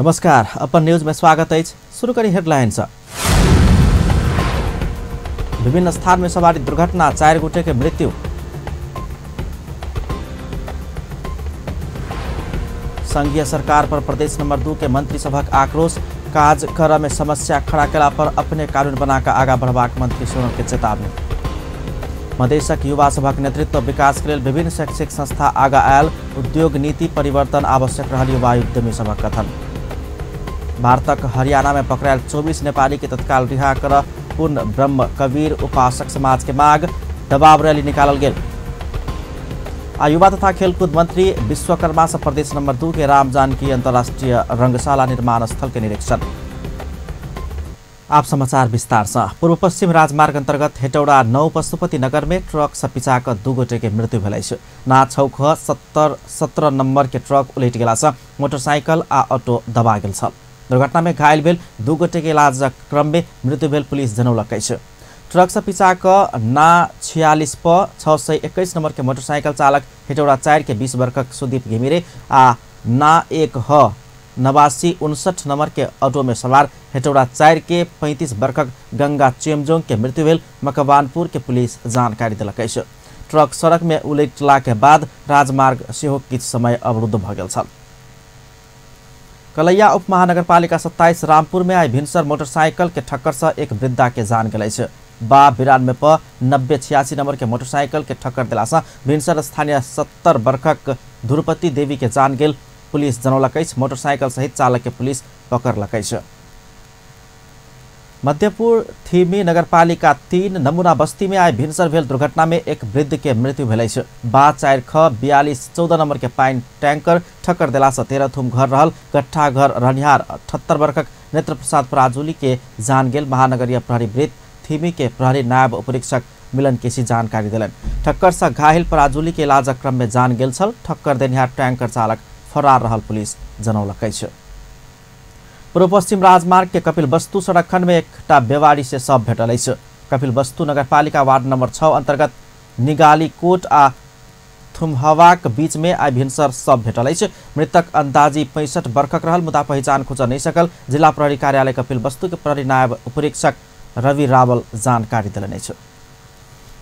नमस्कार, अपन न्यूज में स्वागत है। शुरू करी हेडलाइन से। विभिन्न स्थान में सवारी दुर्घटना, 4 गोटे के मृत्यु। संघीय सरकार पर प्रदेश नंबर 2 के मंत्री सभक आक्रोश, काज कर में समस्या खड़ा केला पर अपने कानून बनाकर आगा बढ़बाक मंत्री सोनल के चेतावनी। मधेशक युवा सभक नेतृत्व विकास के लेल विभिन्न शैक्षिक संस्था आगा आयल, उद्योग नीति परिवर्तन आवश्यक रहल युवा उद्यमी सभक कथन। भारतक हरियाणा में पकड़ायल 24 नेपाली के तत्काल रिहा कर पूर्ण ब्रह्म कबीर उपासक समाज के मांग, दबाव रैली निकालल गेल। आ युवा तथा खेलकूद मंत्री विश्वकर्मा से प्रदेश नंबर 2 के राम जानकी अंतर्राष्ट्रीय रंगशाला निर्माण स्थल के निरीक्षण। आप समाचार विस्तार से। पूर्व पश्चिम राजमार्ग अंतर्गत हेटौड़ा 9 पशुपति नगर में ट्रक से पिचा कऽ 2 गोटे के मृत्यु भेल अछि। ना 6 ख 70 17 नंबर के ट्रक उलटि गेला से मोटरसाइकिल आ ऑटो दबा गेल छल। दुर्घटना में घायल भेल 2 गोटे के इलाजक क्रम में मृत्यु भेल पुलिस जनौलक अछि। ट्रक से पिचा कऽ ना 46 प 621 नंबर के मोटरसाइकिल चालक हेटौड़ा 4 के 20 वर्षक सुदीप घिमिरे आ ना 1 ह 89 59 नंबर के ऑटो में सवार हेटौड़ा 4 के 35 वर्षक गंगा चेमजोंग के मृत्यु भेल मकवानपुर के पुलिस जानकारी देलक अछि। ट्रक सड़क में उलटला के बाद राजमार्ग सेहो किछु समय अवरुद्ध भऽ गेल छल। कलैया उप महानगरपालिका 27 रामपुर में आई भिनसर मोटरसाइकिल के ठक्कर से एक वृद्धा के जान गेल अछि। बा 92 प 90 86 नंबर के मोटरसाइकिल के ठक्कर देला से भिनसर स्थानीय 70 वर्षक ध्रुपति देवी के जान गेल पुलिस जनौलक अछि। मोटरसाइकिल सहित चालक के पुलिस पकड़लक अछि। मध्यपुर थीमी नगरपालिका 3 नमूना बस्ती में आइ भिनसर भेल दुर्घटना में एक वृद्ध के मृत्यु भेल अछि। बा 4 ख 42 14 नंबर के पानि टैंकर ठक्कर देला से 13 थुम घर रहल गट्ठा घर रहनिहार 78 वर्षक नेत्र प्रसाद पराजुली के जान गेल महानगरीय प्रहरी वृत्त थीमी के प्रहरी नायब उपरीक्षक मिलन केसी जानकारी देलनि। ठक्कर से घायल पराजुली के इलाजक क्रम में जान गेल छल। ठक्कर देनिहार टैंकर चालक फरार रहल पुलिस जनौलक अछि। पूर्व पश्चिम राजमार्ग के कपिल वस्तु सड़क खंड में एकटा बेवारी से शव भेटल अछि। कपिल वस्तु नगरपालिका वार्ड नंबर 6 अंतर्गत निगाली कोट आ थुमहवाक बीच में आइ भिनसर शव भेटल अछि। मृतक अंदाजी 65 वर्षक रहल मुदा पहिचान खोजऽ नहि सकल जिला प्रहरी कार्यालय कपिल वस्तु के प्रहरी नायब उपरीक्षक रवि रावल जानकारी देलनि अछि।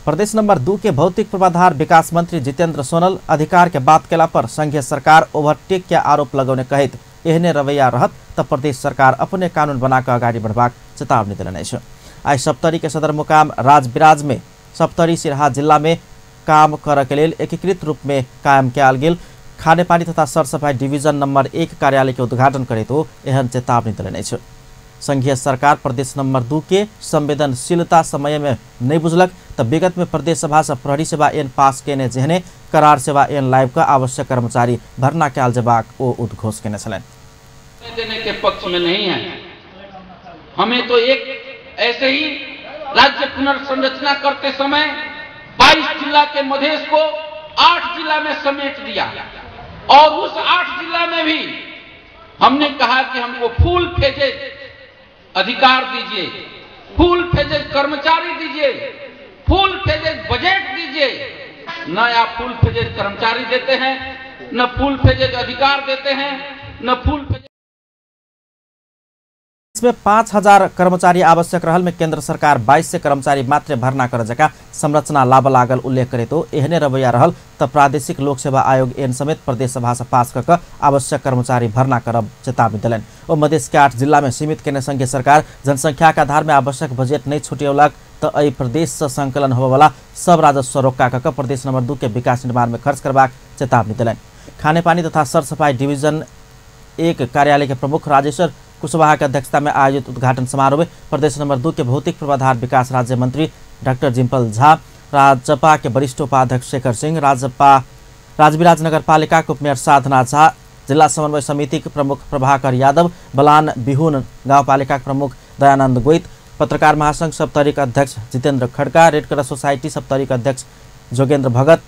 प्रदेश नंबर 2 के भौतिक पूर्वाधार विकास मंत्री जितेंद्र सोनल अधिकार के बात केला पर संघीय सरकार ओवरटेक के आरोप लगौने कहैत एहने रवैया रहत त प्रदेश सरकार अपने कानून बनाकर अगाडि बढ़बाक चेतावनी देलनि अछि। आइ सप्तरी के सदरमुकाम राजविराज में सप्तरी सिरहा जिला में काम करऽ के लेल एकीकृत रूप में कायम कयल गेल खानेपानी तथा सरसफाई डिवीजन नंबर 1 कार्यालय के उद्घाटन करैत ओ एहन चेतावनी देलनि अछि। संघीय सरकार प्रदेश नंबर 2 के संवेदनशीलता समय में नहीं बुझलक त विगत में प्रदेश सभा से प्रहरी सेवा एन पास केने जेहने करार सेवा एन लाइव का आवश्यक कर्मचारी भर्ना कयल जेबाक ओ उद्घोष केने छलनि। देने के पक्ष में नहीं है। हमें तो एक ऐसे ही राज्य पुनर्संरचना करते समय 22 जिला के मधेश को 8 जिला में समेट दिया और उस 8 जिला में भी हमने कहा कि हमको फुल फेजेज अधिकार दीजिए, फुल फेजेज कर्मचारी दीजिए, फुल फेजेज बजट दीजिए। न आप फुल फेजेज कर्मचारी देते हैं, न फुल फेजेज अधिकार देते हैं, न फुल फेजेज। इसमें 5000 कर्मचारी आवश्यक रहल में केंद्र सरकार 2200 कर्मचारी मात्र भर्ना कर जका संरचना लाभ लागल उल्लेख करे तो एहने रवैया रहल त प्रादेशिक लोक सेवा आयोग एन समेत प्रदेश सभा से पास कऽ आवश्यक कर्मचारी भर्ना करब चेतावनी देलनि। ओ मधेश के 8 जिला में सीमित केने संघीय सरकार जनसंख्या के आधार में आवश्यक बजट नहीं छुटियौलक त एहि प्रदेश से संकलन होबयवला सब राजस्व रोक्का कऽ प्रदेश नंबर 2 के विकास निर्माण में खर्च करबाक चेतावनी देलनि। खानेपानी तथा सरसफाई डिवीजन 1 कार्यालय के प्रमुख राजेश्वर कुशवाहा के अध्यक्षता में आयोजित उद्घाटन समारोह में प्रदेश नंबर 2 के भौतिक पूर्वाधार विकास राज्य मंत्री डॉक्टर जिम्पल झा, राजपा के वरिष्ठ उपाध्यक्ष शेखर सिंह, राजविराज नगरपालिका के उपमेयर साधना झा, जिला समन्वय समिति के प्रमुख प्रभाकर यादव, बलान बिहुन गांवपालिका के प्रमुख दयानंद गोइत, पत्रकार महासंघ सप्तरी के अध्यक्ष जितेंद्र खड़का, रेडक्रॉस सोसाइटी सप्तरी के अध्यक्ष जोगेंद्र भगत,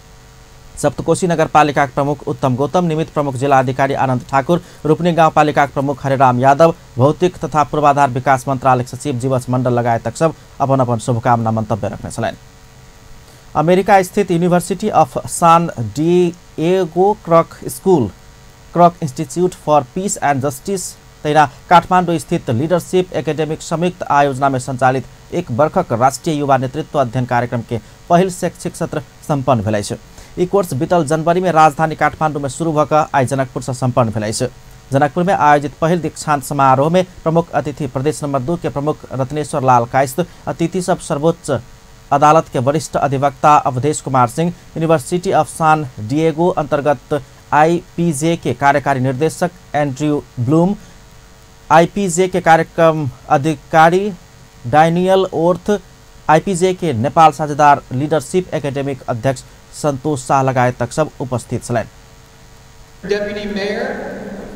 सप्तकोशी नगरपालिका के प्रमुख उत्तम गौतम, निमित्त प्रमुख जिला अधिकारी आनंद ठाकुर, रूपनी गांवपालिका के प्रमुख हरेराम यादव, भौतिक तथा पूर्वाधार विकास मंत्रालय के सचिव जीवछ मंडल लगायतक सब अपन अपन शुभकामना मंतव्य रखने छलनि। अमेरिका स्थित University of San Diego Krach School Krach Institute for Peace and Justice तहिना काठमाडौँ स्थित लीडरशिप एकेडमिक संयुक्त आयोजना में संचालित एक वर्षक राष्ट्रिय युवा नेतृत्व अध्ययन कार्यक्रम के पहिल शैक्षिक सत्र सम्पन्न भेल अछि। ई कोर्स बीतल जनवरी में राजधानी काठमाडौँ में शुरू भऽ आइ जनकपुर से सम्पन्न भेल अछि। जनकपुर में आयोजित पहिल दीक्षांत समारोह में प्रमुख अतिथि प्रदेश नंबर 2 के प्रमुख रत्नेश्वर लाल कायस्थ, अतिथि सब सर्वोच्च अदालत के वरिष्ठ अधिवक्ता Awadhesh Kumar Singh, university of San Diego अंतर्गत आईपीजे के कार्यकारी निर्देशक एंड्रयू ब्लूम, आईपीजे के कार्यक्रम अधिकारी डैनियल ओर्थ, आईपीजे के नेपाल साझेदार लीडरशिप एकेडमिक अध्यक्ष संतोष शाह लगायत तक सब उपस्थित छलनि। Deputy Mayor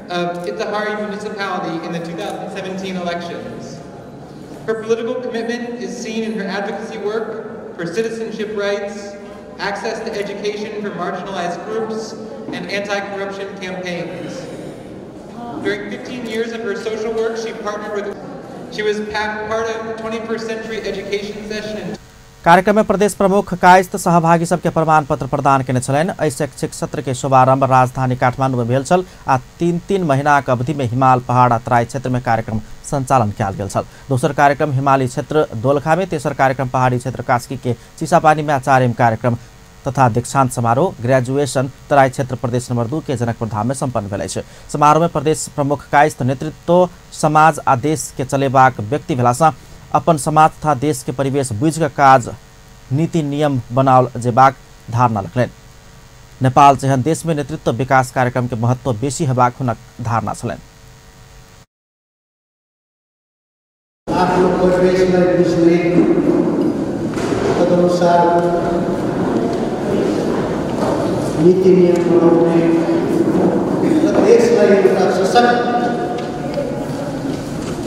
of Itahari Municipality in the 2017 elections. Her political commitment is seen in her advocacy work for citizenship rights, access to education for marginalized groups, and anti-corruption campaigns. During 15 years of her social work, she partnered with She was part of the 21st Century Education Session in कार्यक्रम में प्रदेश प्रमुख कायस्थ सहभागी सबके प्रमाण पत्र प्रदान केने छलनि। एहि शैक्षिक सत्र के शुभारंभ राजधानी काठमाडौँ में भेल छल आ 3-3 महीनाक अवधि में हिमाल, पहाड़ आ तराई क्षेत्र में कार्यक्रम संचालन कयल गेल छल। दोसर कार्यक्रम हिमाली क्षेत्र दोलखा में, तेसर कार्यक्रम पहाड़ी क्षेत्र कास्की के चिसापानी में, चारिम कार्यक्रम तथा दीक्षांत समारोह ग्रेजुएशन तराई क्षेत्र प्रदेश नंबर 2 के जनकपुर धाम में सम्पन्न भेल अछि। समारोह में प्रदेश प्रमुख कायस्थ नेतृत्व समाज आ देश के चलेबाक व्यक्ति भेलासँ अपन समाज तथा देश के परिवेश बुझि कऽ काज नीति नियम बनाओल जेबाक धारणा रखलनि। नेपाल जेहन देश में नेतृत्व विकास कार्यक्रम के महत्व बेसी हेबाक हुनक धारणा छलनि। आफ्नो परिवेशलाई बुझ्ने, तदनुसार नीति नियम बनाउने र देशलाई एउटा सशक्त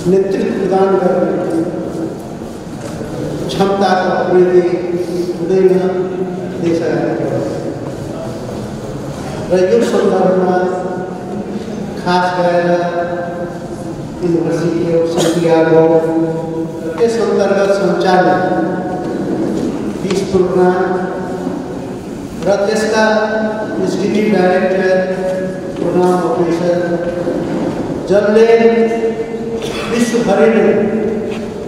नेतृत्व प्रदान गर्ने क्षमताको अभिवृद्धि हुँदैन देश अगाडि बढ्छ। र यो सन्दर्भमा खास गरेर युनिभर्सिटी अफ सन्टियागो र त्यस अन्तर्गत सञ्चालित पिस प्रोग्राम र त्यसका इन्स्टिट्युट डाइरेक्टर, प्रोग्राम अफिसर जसले विश्वभरि नै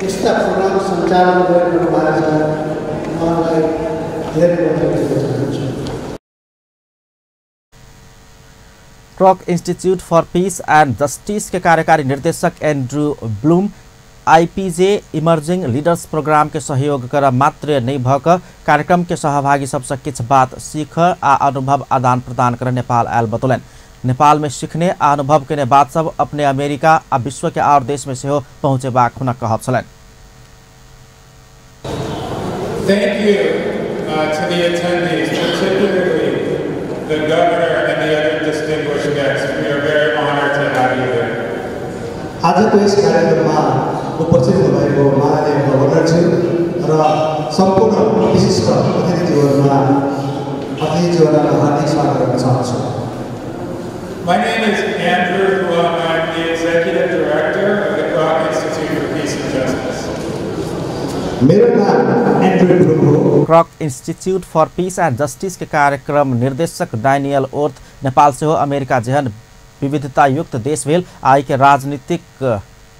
यस्ता प्रोग्राम सञ्चालन गरिरहनु भएको छ, उहाँलाई धेरै बधाई दिन चाहन्छु। Kroc Institute for Peace and Justice के कार्यकारी निर्देशक Andrew Bloom IPJ emerging leaders programme के सहयोग कर मात्र नहीं भक कार्यक्रम के सहभागी सबसे किछु बात सीख आ अनुभव आदान प्रदान कर नेपाल आयल बतौलनि। नेपाल में सीखने आ अनुभव केने बात सब अपने अमेरिका आ विश्व के और देश में सेहो पहुँचेबाक हुनक कहब छलनि। Thank you to the attendees, particularly the governor and the other distinguished guests. We are very honored to have you here. आजको यस कार्यक्रममा उपस्थित हुनुभएको माननीय गभर्नरज्यू र सम्पूर्ण विशिष्ट अतिथिज्यूहरूलाई म हार्दिक स्वागत गर्न चाहन्छु। My name is Andrew Blum. I'm the Executive Director of the Kroc Institute for Peace and Justice. मेरो नाम एन्ड्रू ब्लूम हो। Kroc Institute for Peace and Justice के कार्यक्रम निर्देशक डैनियल ओर्थ नेपाल सेहो अमेरिका जेहन विविधतायुक्त देश भेल आइ के राजनीतिक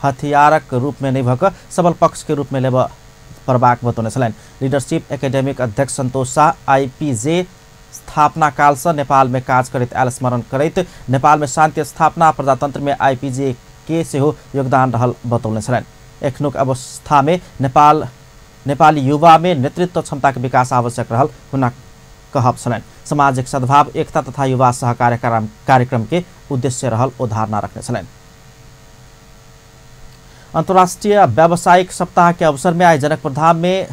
हथियारक रूप में नहीं भक सबल पक्ष के रूप में लेब पड़बाक बतौने छलनि। लीडरशिप एकेडमिक अध्यक्ष संतोष शाह आईपीजे स्थापना काल से नेपाल में काज करैत आयल स्मरण करैत नेपाल में शांति स्थापना प्रजातंत्र में आईपीजे के सेहो योगदान रहल बतौने छलनि। एखनुक अवस्था में नेपाली युवा में नेतृत्व क्षमता के विकास आवश्यक रहल हुनक कहब छलनि। सामाजिक सद्भाव, एकता तथा युवा सहकार्य कार्यक्रम के उद्देश्य रहल ओ धारणा रखने छलनि। अंतर्राष्ट्रीय व्यावसायिक सप्ताह के अवसर में आइ जनकपुर धाम में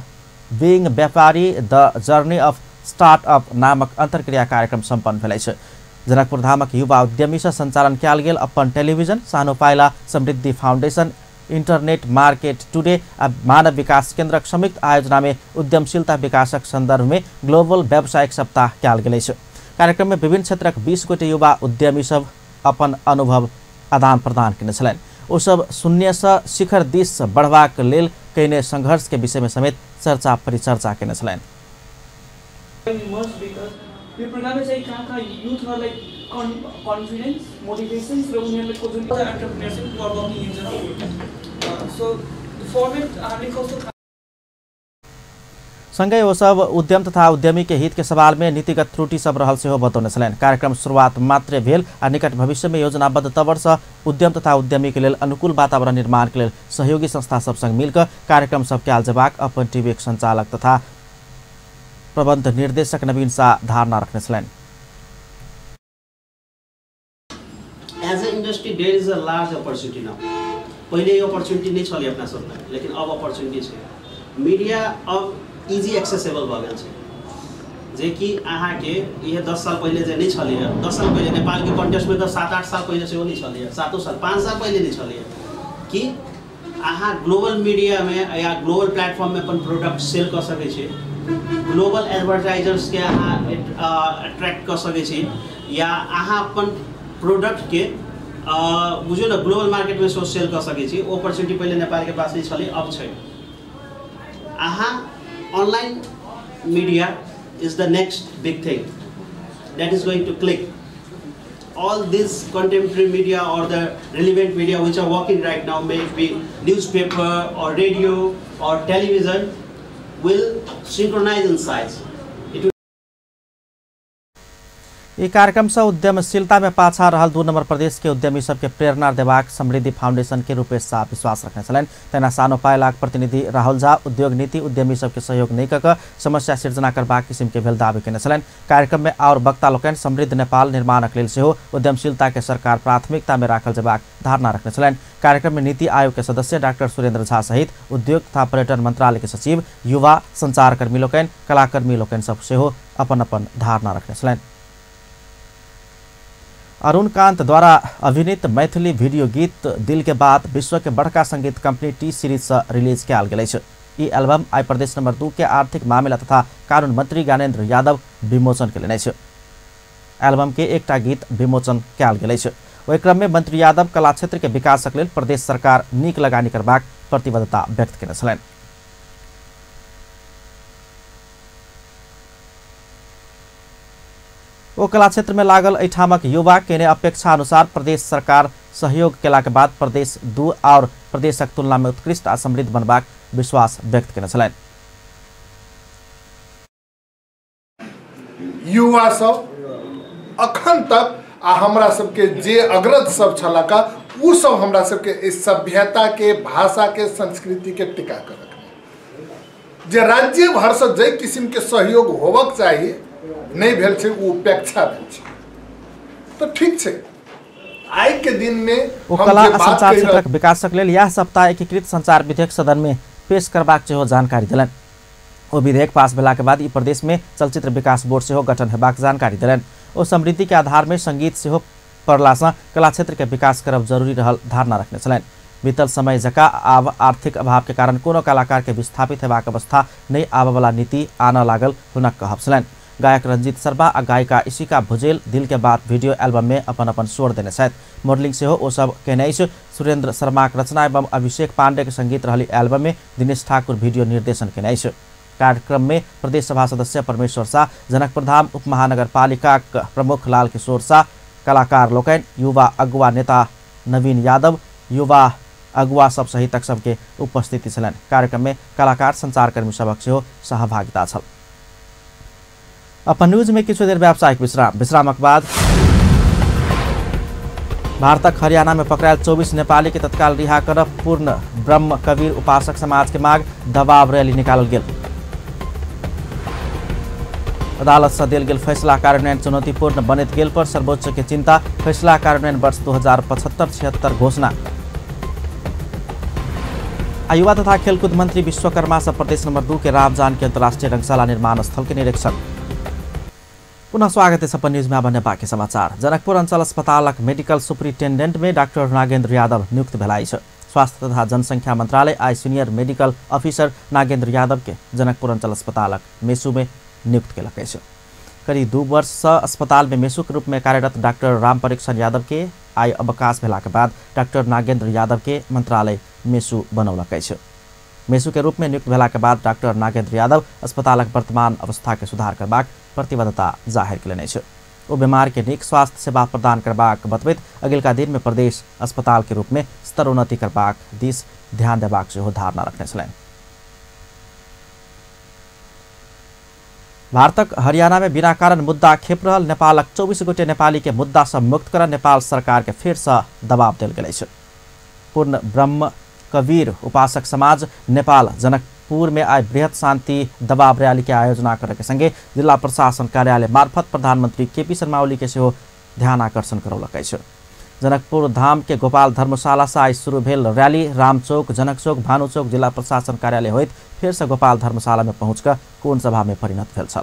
बीइंग व्यापारी द जर्नी ऑफ स्टार्टअप नामक अंतर्क्रिया कार्यक्रम सम्पन्न भेल अछि। जनकपुर धामक युवा उद्यमी से संचालन कयल गेल अपन टेलीविजन, सानो पाइला, Samriddhi foundation, internet market today आ मानव विकास केंद्रक संयुक्त आयोजना में उद्यमशीलता विकासक संदर्भ में ग्लोबल व्यावसायिक सप्ताह कयल गेल अछि। कार्यक्रम में विभिन्न क्षेत्रक 20 गोटे युवा उद्यमी सब अपन अनुभव आदान प्रदान केने छलनि। ओ सब शून्य से शिखर दिस बढ़बाक लेल कयने संघर्ष के विषय में समेत चर्चा परिचर्चा केने छलनि। यो प्रोग्रामले चाहिँ कहाँ कहाँ युथहरूलाई कन्फिडेन्स, मोटिभेसन्स र उनीहरूले जुन entrepreneurship who are working in Janakpur. So the format हामीले कस्तो संगै ओ सब उद्यम तथा उद्यमी के हित के सवाल में नीतिगत त्रुटि सब रहल सेहो बतौने छलनि। कार्यक्रम शुरुआत मात्र भेल आ निकट भविष्य में योजनाबद्ध तौर से उद्यम तथा उद्यमी के लेल अनुकूल वातावरण निर्माण के लेल सहयोगी संस्था सब संग मिलकर कार्यक्रम सब कयल जेबाक अपन टीवी के संचालक तथा प्रबंध निर्देशक नवीन शाह धारणा रखने छलनि। As a industry there is a large opportunity now. पहिले यो अपॉर्चुनिटी नहीं छलै अपना सबमे, लेकिन अब अपॉर्चुनिटी छै। मीडिया अब इजी एक्सेसिबल भऽ गेल छै, जेकि अहाँके इहे 10 साल पहिले जे नहि छलैए। 10 साल पहिले नेपालके कॉन्टेक्स्टमे तऽ 7-8 साल पहिले सेहो नहि छलैए, 7 साल 5 साल पहिले नहि छलैए कि अहाँ ग्लोबल मीडियामे या ग्लोबल प्लेटफॉर्ममे अपन प्रोडक्ट सेल कऽ सकै छी, ग्लोबल एडवर्टाइजर्सके अहाँ अट्रैक्ट कऽ सकै छी, या अहाँ अपन प्रोडक्टके बुझियौ ने ग्लोबल मार्केटमे सेहो सेल कऽ सकै छी। ओ अपॉर्चुनिटी पहिले नेपालके पास नहि छलै, अब छै। अहाँ online media is the next big thing that is going to click. All this contemporary media or the relevant media which are working right now, may it be newspaper or radio or television, will synchronize in size. ई कार्यक्रम से उद्यमशीलता में पाछा रहल 2 number प्रदेश के उद्यमी सबके प्रेरणा देबाक समृद्धि फाउंडेशन के रूपेश शाह विश्वास रखने छलनि। तहिना सानो पायलाक प्रतिनिधि राहुल झा उद्योग नीति उद्यमी सबके सहयोग नहि कऽ कऽ समस्या सिर्जना करबाक किसिम के भेल दावी केने छलनि। कार्यक्रम में और वक्ता लोकनि समृद्ध नेपाल निर्माणक लेल सेहो उद्यमशीलता के सरकार प्राथमिकता में राखल जेबाक धारणा रखने छलनि। कार्यक्रम में नीति आयोग के सदस्य डाक्टर सुरेंद्र झा सहित उद्योग तथा पर्यटन मंत्रालय के सचिव, युवा संचारकर्मी लोकनि, कलाकर्मी लोकनि सब सेहो अपन अपन धारणा रखने छलनि। अरुण कांत द्वारा अभिनीत मैथिली वीडियो गीत दिल के बात विश्व के बड़का संगीत कंपनी टी सीरीज से रिलीज कयल गेल अछि। ई एल्बम आइ प्रदेश नंबर 2 के आर्थिक मामिला तथा कानून मंत्री ज्ञानेन्द्र यादव विमोचन केलनि अछि। एल्बम के एकटा गीत विमोचन कयल गेल अछि। ओहि क्रम में मंत्री यादव कला क्षेत्र के विकासक लेल प्रदेश सरकार नीक लगानी करबाक प्रतिबद्धता व्यक्त केने छलनि। ओ कला क्षेत्र में लागल एहिठामक युवा केने अपेक्षा अनुसार प्रदेश सरकार सहयोग केलाक बाद प्रदेश 2 और प्रदेशक तुलना में उत्कृष्ट आ समृद्ध बनबाक विश्वास व्यक्त केने छलनि। युवा सब अखन तक आ हमरा सबके जे अग्रज सब छलका उ सब हमरा सबके इस सभ्यता के, भाषा के, संस्कृति के टिका कर रखने। जे राज्य भर से जे किस्म के सहयोग होबक चाहिए नहीं भेल छै, उ उपेक्षा भेल छै। तो ठीक छै, आइ के दिन में ओ कला आ संचार क्षेत्रक विकासक लेल यह सप्ताह एकीकृत संचार विधेयक सदन में पेश करबाक सेहो जानकारी देलनि। ओ विधेयक पास भेलाक बाद ई प्रदेश में चलचित्र विकास बोर्ड सेहो गठन हेबाक जानकारी देलनि। ओ समृद्धि के आधार में संगीत सेहो पड़लासँ कला क्षेत्र के विकास करब जरूरी रहल धारणा रखने छलनि। बीतल समय जकाँ आब आर्थिक अभाव के कारण कोनो कलाकार के विस्थापित हेबाक अवस्था नहि आबयवला नीति आनऽ लागल हुनक कहब छलनि। गायक रंजीत शर्मा आ गायिका इशिका भुजेल दिल के बात वीडियो एल्बम में अपन अपन स्वर देने छथि। मॉडलिंग सेहो ओ सब केने अछि। सुरेंद्र शर्माक रचना एवं अभिषेक पांडे के संगीत रहली एल्बम में दिनेश ठाकुर वीडियो निर्देशन केने अछि। कार्यक्रम में प्रदेश सभा सदस्य परमेश्वर शाह, जनकपुर धाम उप महानगरपालिकाक प्रमुख लाल किशोर शाह, कलाकार लोकनि, युवा अगुवा नेता नवीन यादव, युवा अगुवा सब सहितक सबके उपस्थिति छलनि। कार्यक्रम में कलाकार संचारकर्मी सबक सेहो सहभागिता छल। अपन न्यूज में किछु देर व्यावसायिक विश्राम, विश्रामक बाद भारतक हरियाणा में पकड़ायल 24 नेपाली के तत्काल रिहा करब पूर्ण ब्रह्म कबीर उपासक समाज के मांग, दबाव रैली निकालल गेल। अदालत से देल गेल फैसला कार्यान्वयन चुनौतीपूर्ण बनैत गेल पर सर्वोच्च के चिंता, फैसला कार्यान्वयन वर्ष 2075-76 घोषणा। आ युवा तथा खेलकूद मंत्री विश्वकर्मा से प्रदेश नंबर 2 के राम जानकी अंतर्राष्ट्रीय रंगशाला निर्माण स्थल के निरीक्षण। पुनः स्वागत है अपन न्यूज में। अब बाकी समाचार। जनकपुर अंचल अस्पतालक मेडिकल सुपरिटेंडेंट में डॉक्टर नागेंद्र यादव नियुक्त भेला अछि। स्वास्थ्य तथा जनसंख्या मंत्रालय आइ senior medical officer Nagendra Yadav के जनकपुर अंचल अस्पतालक मेसू में नियुक्त केलक अछि। करीब 2 वर्ष से अस्पताल में मेसू के रूप में कार्यरत डॉक्टर राम परीक्षण यादव के आइ अवकाश भेलाक बाद डॉक्टर नागेंद्र यादव के मंत्रालय मेसू बनौलक अछि। मेसू के रूप में नियुक्त भेलाक बाद डॉक्टर नागेंद्र यादव अस्पतालक वर्तमान अवस्था के सुधार करबाक प्रतिबद्धता जाहिर केलनि अछि। ओ बीमार के नीक स्वास्थ्य सेवा प्रदान करबाक बतबैत अगिलका दिन में प्रदेश अस्पताल के रूप में स्तरोन्नति करबाक दिस ध्यान देबाक सेहो धारणा रखने छलनि। भारतक हरियाणा में बिना कारण मुद्दा खेप रहल नेपालक 24 गोटे नेपाली के मुद्दा से मुक्त कर नेपाल सरकार के फेर से दबाव देल गेल अछि। पूर्ण ब्रह्म कबीर उपासक समाज नेपाल जनकपुर में आइ बृहत शांति दबाव रैली के आयोजना करे के संगे जिला प्रशासन कार्यालय मार्फत प्रधानमंत्री केपी शर्मा ओली के सेहो ध्यान आकर्षण करौलक अछि। जनकपुर धाम के गोपाल धर्मशाला से आइ शुरू भेल रैली रामचौक, जनक चौक, भानु चौक, जिला प्रशासन कार्यालय होइत फेर से गोपाल धर्मशाला में पहुंचकर कोण सभा में परिणत भेल छल।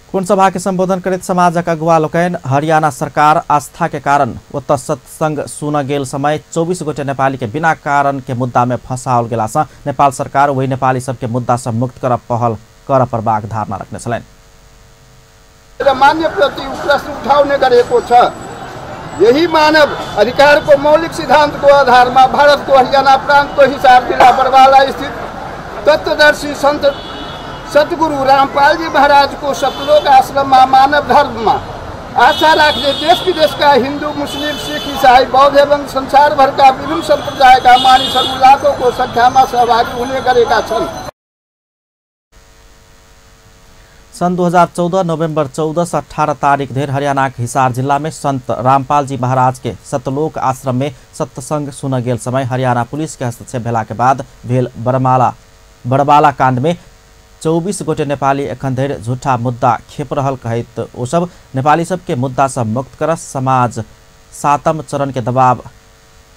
कोण सभा के संबोधन करैत समाजक अगुवा लोकनि हरियाणा सरकार आस्था के कारण ओतऽ सत्संग सुन गेल समय 24 गोटे नेपाली के बिना कारण के मुद्दा में फंसाओल गेला सँ नेपाल सरकार वही नेपाली सबके मुद्दा से मुक्त कर पहल कर पड़बाक धारणा रखने छलनि। र मान्य प्रति प्रश्न उठाउने गरेको छ। यही मानव अधिकारको मौलिक सिद्धान्तको आधारमा भारतको हरियाणा प्रान्तको हिसार जिल्ला बरवाला स्थित तत्वदर्शी सन्त सतगुरु रामपालजी महाराजको सतलोक आश्रममा मानव धर्ममा आशा राख्ने देश विदेशका हिन्दू, मुस्लिम, सिख, इसाई, बौद्ध एवं संसारभरका विभिन्न सम्प्रदायका मानिसहरू लाखौंको सङ्ख्यामा सहभागी हुने गरेका छन्। सन् 2014 नोभेम्बर 14 से 18 तारीख धरि हरियाणाक हिसार जिला में संत रामपाल जी महाराज के सतलोक आश्रम में सत्संग सुन गेल समय हरियाणा पुलिस के हस्तक्षेप भेला के बाद भेल बरबाला कांड में 24 गोटे नेपाली एखन धरि झूठा मुद्दा खेप रहल कहैत ओ सब नेपाली सबके मुद्दा से मुक्त कर समाज सातम चरण के दबाव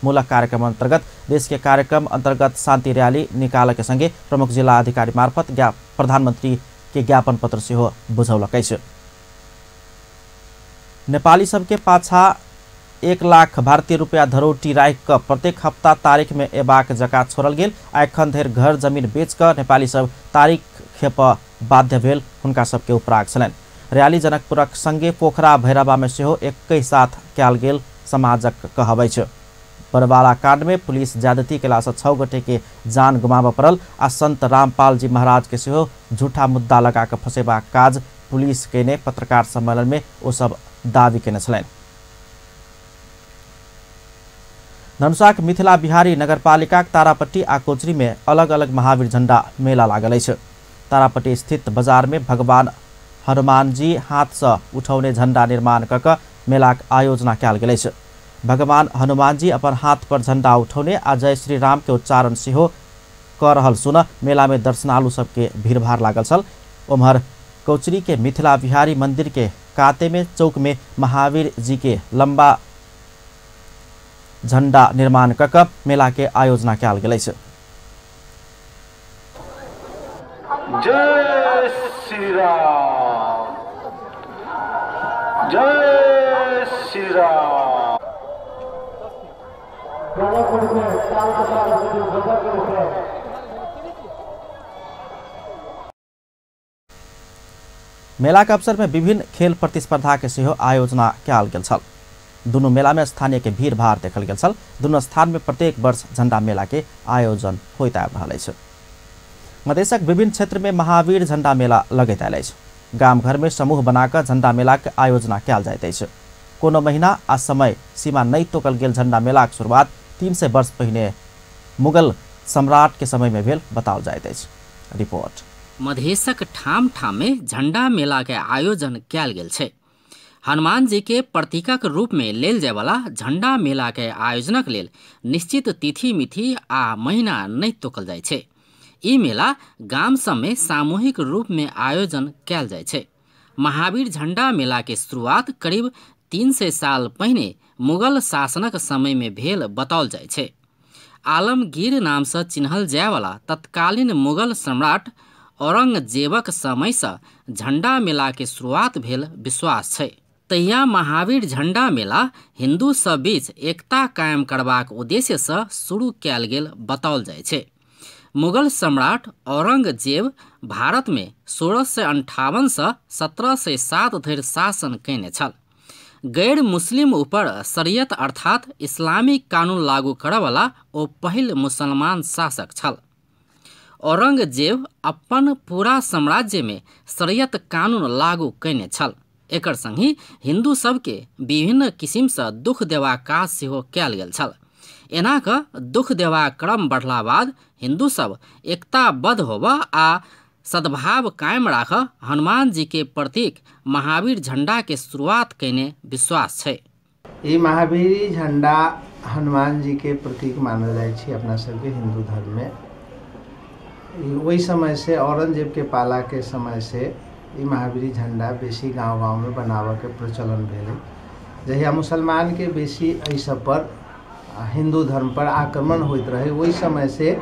मूलक कार्यक्रम अंतर्गत देश के कार्यक्रम अंतर्गत शांति रैली निकाल के संगे प्रमुख जिला अधिकारी मार्फत प्रधानमंत्री के ज्ञापन पत्र सेहो बुझौलक अछि। नेपाली सबके पाछा 1 लाख भारतीय रुपया धरोटी राखि कऽ प्रत्येक हप्ता तारीख में एबाक जका छोड़ल गेल आ एखन धरि घर जमीन बेच कऽ नेपाली सब तारीख खेप बाध्य भेल हुनका सबके उपराग छलनि। रैली जनकपुरक संगे पोखरा भैरवा में सेहो एकै साथ कयल गेल समाजक कहब अछि। बरवाला कांड में पुलिस ज्यादती केलासँ 6 गोटे के जान गुमाबऽ पड़ल आ संत रामपाल जी महाराज के सेहो झूठा मुद्दा लगा कऽ फंसेबाक काज पुलिस केने पत्रकार सम्मेलन में ओ सब दावी केने छलनि। धनुषाक मिथिला बिहारी नगरपालिकाक तारापट्टी आ कोचरी में अलग अलग महावीर झंडा मेला लागल अछि। तारापट्टी स्थित बाजार में भगवान हनुमानजी हाथ से उठौने झंडा निर्माण कऽ कऽ मेलाक आयोजना कयल गेल अछि। भगवान हनुमानजी अपन हाथ पर झंडा उठौने आ जय श्री राम के उच्चारण सेहो कऽ रहल सुन मेला में दर्शनालु सबके भीड़भाड़ लागल छल। ओम्हर कोचरी के मिथिला बिहारी मंदिर के काते में चौक में महावीर जी के लंबा झंडा निर्माण कऽ कऽ मेला के आयोजना कयल गेल अछि। जय श्री राम, जय श्री राम। मेला के अवसर में विभिन्न खेल प्रतिस्पर्धा के सेहो आयोजना कयल गेल छल। दुनू मेला में स्थानीय के भीड़ भाड़ देखल गेल छल। दुनू स्थान में प्रत्येक वर्ष झंडा मेला के आयोजन होइत आबि रहल अछि। मधेशक विभिन्न क्षेत्र में महावीर झंडा मेला लगैत आयल अछि। गाम घर में समूह बनाकर झंडा मेला के आयोजना कयल जाइत अछि। कोनो महीना आ समय सीमा नहि तोकल गेल झंडा मेलाक शुरुआत 300 वर्ष पहिने मुगल सम्राट के समय में भेल बताओल जाइत अछि। रिपोर्ट। मधेशक ठाम ठाम में झंडा मेला के आयोजन कयल गेल छै। हनुमान जी के प्रतीकक रूप में लेल जायवला झंडा मेला के आयोजनक लेल निश्चित तिथि मिथि आ महीना नहि तोकल जाइ छै। ई मेला गाम सब में सामूहिक रूप में आयोजन कयल जाइ छै। महावीर झंडा मेला के शुरुआत करीब 300 साल पहिने मुगल शासनक समय में भेल बताओल जाइ छै। आलमगीर नाम से चिन्हल जायवला तत्कालीन मुगल सम्राट औरंगजेबक समय से झंडा मेला के शुरुआत भेल विश्वास छै। तहिया महावीर झंडा मेला हिंदू सब बीच एकता कायम करबाक उद्देश्य से शुरू कयल गेल बताओल जाइ छै। मुगल सम्राट औरंगजेब भारत में 1658 से 1707 धरि शासन कयने छल। गैर मुस्लिम ऊपर शरीयत अर्थात इस्लामी कानून लागू करऽवला ओ पहिल मुसलमान शासक छल। औरंगजेब अपन पूरा साम्राज्य में शरीयत कानून लागू कयने छल। एकर संगहि हिंदू सबके विभिन्न किसिमसँ दुख देबाक काज सेहो कयल गेल छल। एना कऽ दुख देबाक क्रम बढ़ला बाद हिंदू सब एकताबद्ध होब आ सद्भाव कायम राख हनुमान जी के प्रतीक महावीर झंडा के शुरुआत कयने विश्वास छै। ई महावीरी झंडा हनुमान जी के प्रतीक मानल जाइ छै अपना सबके हिंदू धर्म में। ओहि समय से औरंगजेब के पाला के समय से ई महावीरी झंडा बेसी गाँव गाँव में बनाबऽ के प्रचलन भेलै। जहिया मुसलमान के बेसी एहि सब पर हिंदू धर्म पर आक्रमण होइत रहे ओहि समय से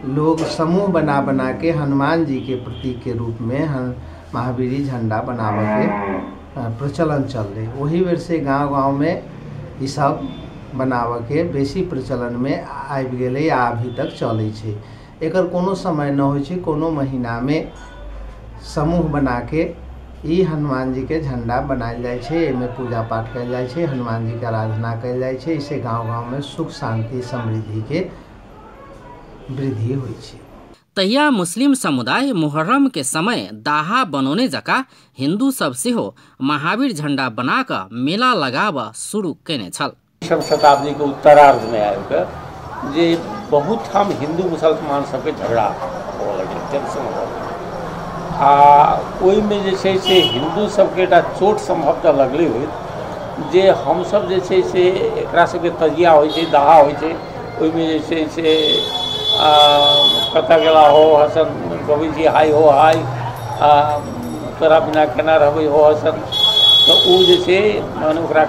लोग समूह बना बना के हनुमान जी के प्रतीक के रूप में महावीरी झंडा बनाबऽ के प्रचलन चललै। ओही बेर से गाँव गाँव में ई सब बनाबऽ के बेसी प्रचलन में आबि गेलै आ अभी तक चलै छै। एकर कोनो समय न होइ छै, कोनो महीना में समूह बना के ई हनुमान जी के झंडा बनायल जाइ छै। एहिमे पूजा पाठ कयल जाइ छै, हनुमान जी के आराधना कयल जाइ छै। एहिसे गाँव गाँव में सुख शांति समृद्धि के वृद्धि होइ छै। तहिया मुस्लिम समुदाय मुहर्रम के समय दाहा बनौने जकाँ हिंदू सब सेहो महावीर झंडा बना कऽ मेला लगाबऽ शुरू कयने छल। 20वीं शताब्दी के उत्तरार्ध में आबि कऽ जे बहुत ठाम हिंदू मुसलमान सबके झगड़ा होअ लगलै, टेंशन होअ लगलै आ ओहिमे जे छै से हिंदू सबके एकटा चोट सम्भवतः लगलै होइत जे हमसब जे छै से एकरा सबके तजिया होइ छै, दाहा होइ छै, ओहिमे जे छै से कतऽ गेला हो हसन गबै छी हाय हो हाय, तोरा बिना केना रहबै हो हसन, तऽ ओ जे छै माने ओकरा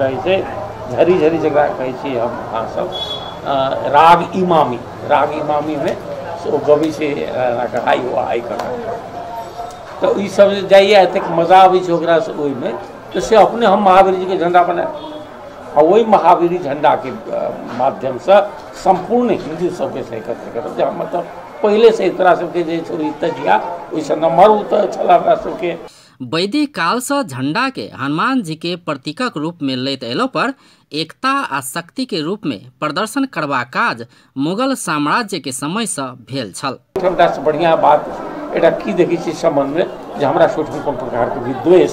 कहै छै झरी झरी जकरा कहै छियै हम अहाँसब राग इमामी, राग इमामीमे से ओ गबै छै हाय हो हाय कऽ कऽ। तऽ ईसब जे जाइए एतेक मजा आबै छै ओकरासँ ओहिमे, तऽ से अपने हम महावीर जीके झंडा बनायब आ ओहि महावीरी झंडाके माध्यमसँ सम्पूर्ण हिंदू सबके से एकत्र करब जे हम मतलब पहिलेसँ तोरा सबके जे छै ओहि तजिया ओहिसँ नम्हर ओ तऽ छल हमरा सबके। वैदिक कालसँ झंडा के हनुमान जी के प्रतीकक रूप में लैत अयलो पर एकता आ शक्ति के रूप में प्रदर्शन करबाक काज मुगल साम्राज्य के समय से भेल छल। सबसँ बढ़िआँ बात एकटा की देखै छियै सम्बन्धमे जे हमरा सबठाम कोनो प्रकारके विद्वेष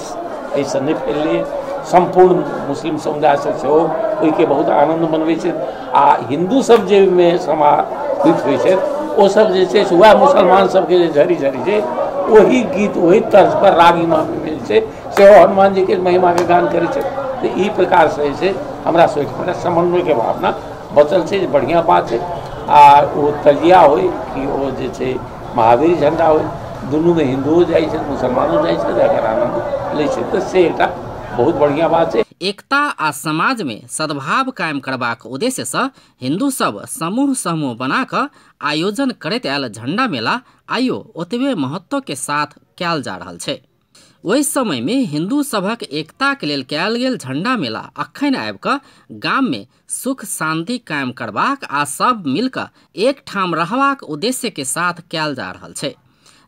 एहिसँ नहि फैललै। सम्पूर्ण मुस्लिम समुदाय सब सेहो ओहिके बहुत आनन्द मनबै छथि आ हिन्दू सब जे ओहिमे समाहित होइ छथि ओसब जे छै से वएह मुसलमान सबके जे झरी झरी छै ओही गीत ओही तर्ज पर राग इमामीमे जे छै सेहो हनुमान जीके महिमाके गान करै छथि। तऽ ई प्रकारसँ जे छै हमरा सबके समन्वयके भावना बचल छै, जे बढ़िआँ बात छै। आ ओ तजिया होइ कि ओ जे छै महावीर झंडा होइ, दुनूमे हिन्दुओ जाइ छथि मुसलमानो जाइ छथि, एकर आनन्द लै छथि, तऽ से एकटा बहुत बढ़िया बात छै। एकता आ समाज में सद्भाव कायम करबाक उद्देश्य से हिंदू सब समूह समूह बना कऽ आयोजन करैत आयल झंडा मेला आइयो ओतबे महत्व के साथ कयल जा रहल छै। ओहि समय में हिंदू सभक एकता के लेल कयल गेल झंडा मेला अखन आबि कऽ गाम में सुख शांति कायम करबाक आ सब मिलकऽ एक ठाम रहबाक उद्देश्य के साथ कयल जा रहल छै।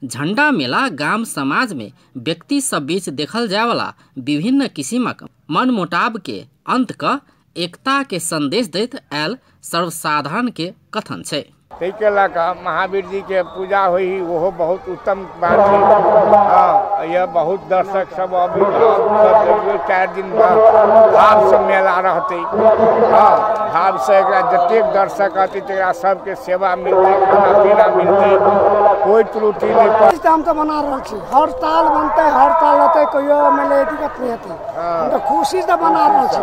झंडा मेला गाम समाज में व्यक्ति सब बीच देखल जायवाला विभिन्न किसिमक मनमुटाव के अंत क एकता के संदेश दैत आयल सर्वसाधारण के कथन छै। ताहिके लऽ कऽ महावीर जी के पूजा होइ ओहो बहुत उत्तम बात है। हाँ, यह बहुत दर्शक सब अभी सब 4 दिन भाव से मेला रहते। हाँ, भाव से एकरा जतेक दर्शक अतै तकरा सबके सेवा मिलतै, खाना पीना मिलतै, कोई त्रुटि नहीं। हम तो मना रहल छी, हर साल बनतै, हर साल होतै, कहियो मानि दिक्कत नहीं हेतै। हम तो खुशी से मना रहल छी,